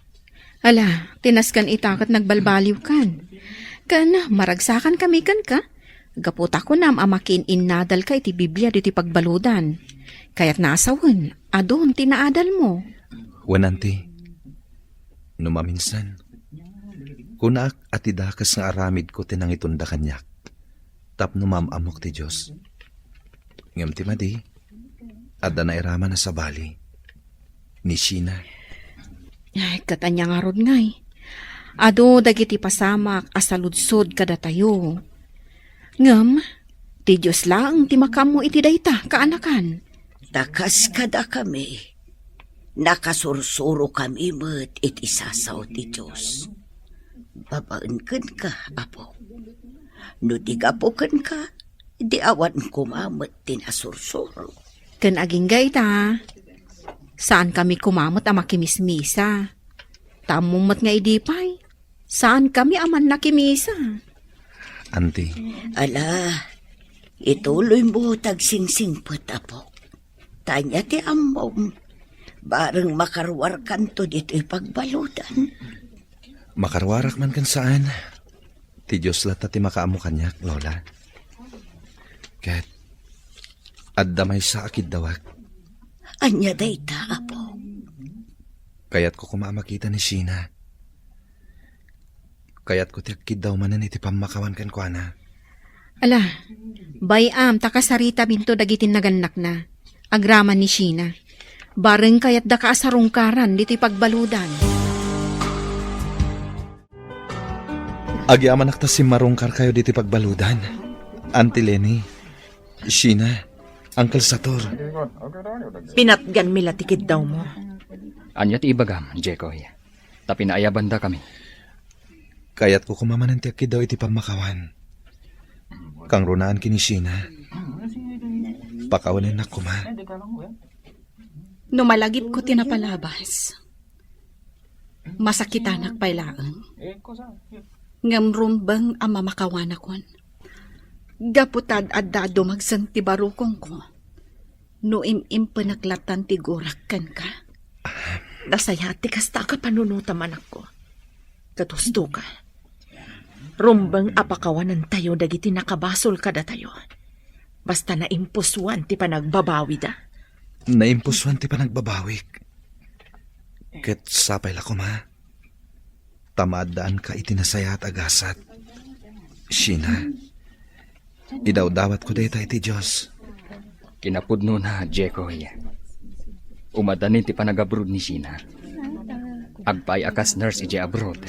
Ala, tinaskan ita ket nagbalbaliwkan. Ken maragsakankami kenka, gapu ta kunam a makiin-innadalka iti Biblia ditoy pagbaludan. Kayatna a sawen, adun ti naadalmo. Wen, Auntie, no maminsan, kunaak a ti dakes nga aramidko ti nangitunda kaniak tapno maam-ammok ti Dios. Ngem ti madi, adda nairaman a sabali ni Sheena. Ay, ket ania ngarud ngay? Adu dagiti pasamak a saludsod kadatayo. Ngem, ti Dios laeng ti makaammo iti dayta, kaanakan. Ta kas kadakami, nakasursurokami met iti sasao ti Dios. Babaen kenka, Apo. No di gapu kenka, di awan koma met ti nasursuro. Ken agingga ita, saankami koma met a makimismisa. Ta ammom met nga idi pay, saankami a mannakimisa. Auntie. Ala, ituloymo ti agsingsingpet, Apo. Ta ania ti ammom, bareng makaruarkanto ditoy pagbaludan. Makaruarak man ken saan, ti Dios latta ti makaammo kaniak, Lola. Ket adda maysa a kiddawak. Ania dayta, Apo? Kayatko koma a makita ni Sheena. Kayatko ti agkiddaw manen iti pammakawan kenkuana. Ala, bay-am ta kasaritaminto dagiti nagannakna, agraman ni Sheena. Bareng kayatdaka a sarungkaran ditoy pagbaludan. Agyamanak ta simmarungkarkayo ditoy pagbaludan. Auntie Leni, Sheena, Uncle Sator. Pinatganmi la ti kiddawmo. Ania ti ibagam, Jekoy? Ta pinaayabandakami. Kayatko koma manen ti agkiddaw iti pammakawan. Kangrunaan ken ni Sheena. Pakawanennak koma. No malagipko ti napalabas, masakitanak pay laeng. Ngem rumbeng a mamakawanakon. Gapu ta ad-adda a dumagsen ti barukongko. No im-impenek lattan ti gurak kenka, nasayaat ti kasta a kapanunotam, anakko. Ket husto ka. Rumbeng a pakawanentayo dagiti nakabasol kadatayo. Basta naimpusuan ti panagbabawida. Naimpusuan ti panagbabawik. Ket sapay la koma ta maaddaanka iti nasayaat a gasat. Sheena, idawdawatko dayta iti Dios. Kinapudnona, Jekoy. Umadanin ti panagabroad ni Sheena. Agpaay a kas nurse idiay abroad.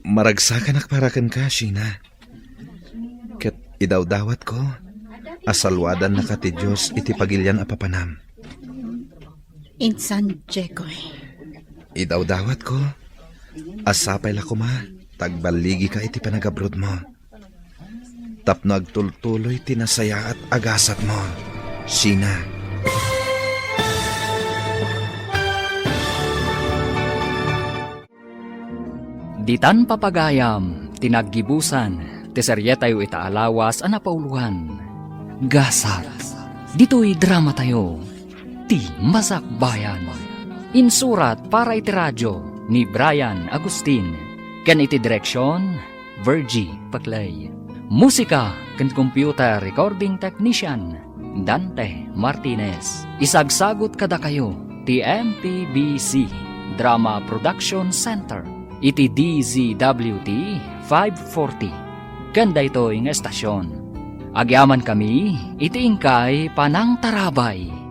Maragsakanak para kenka, Sheena. Ket idawdawatko a saluadannaka ti Dios iti pagilian a papanam. Insan, Jekoy. Idawdawatko a sapay la koma ta agballigika iti panagabrodmo tapno agtultuloy ti nasayaat a gasatmo, Sheena. Ditan papagayam ti naggibusan ti serietayo ita a lawas a napauloan, Gasat. Ditoy dramatayo, Ti Masakbayan. Insurat para iti radio ni Brian Agustin, ken iti direksion, Virgie Paclay. Musika ken computer recording technician, Dante Martinez. Isagsagut kadakayo ti M P B C Drama Production Center iti D Z W T five forty. Ken daytoy nga estasion, agyamankami iti inkay panangtarabay.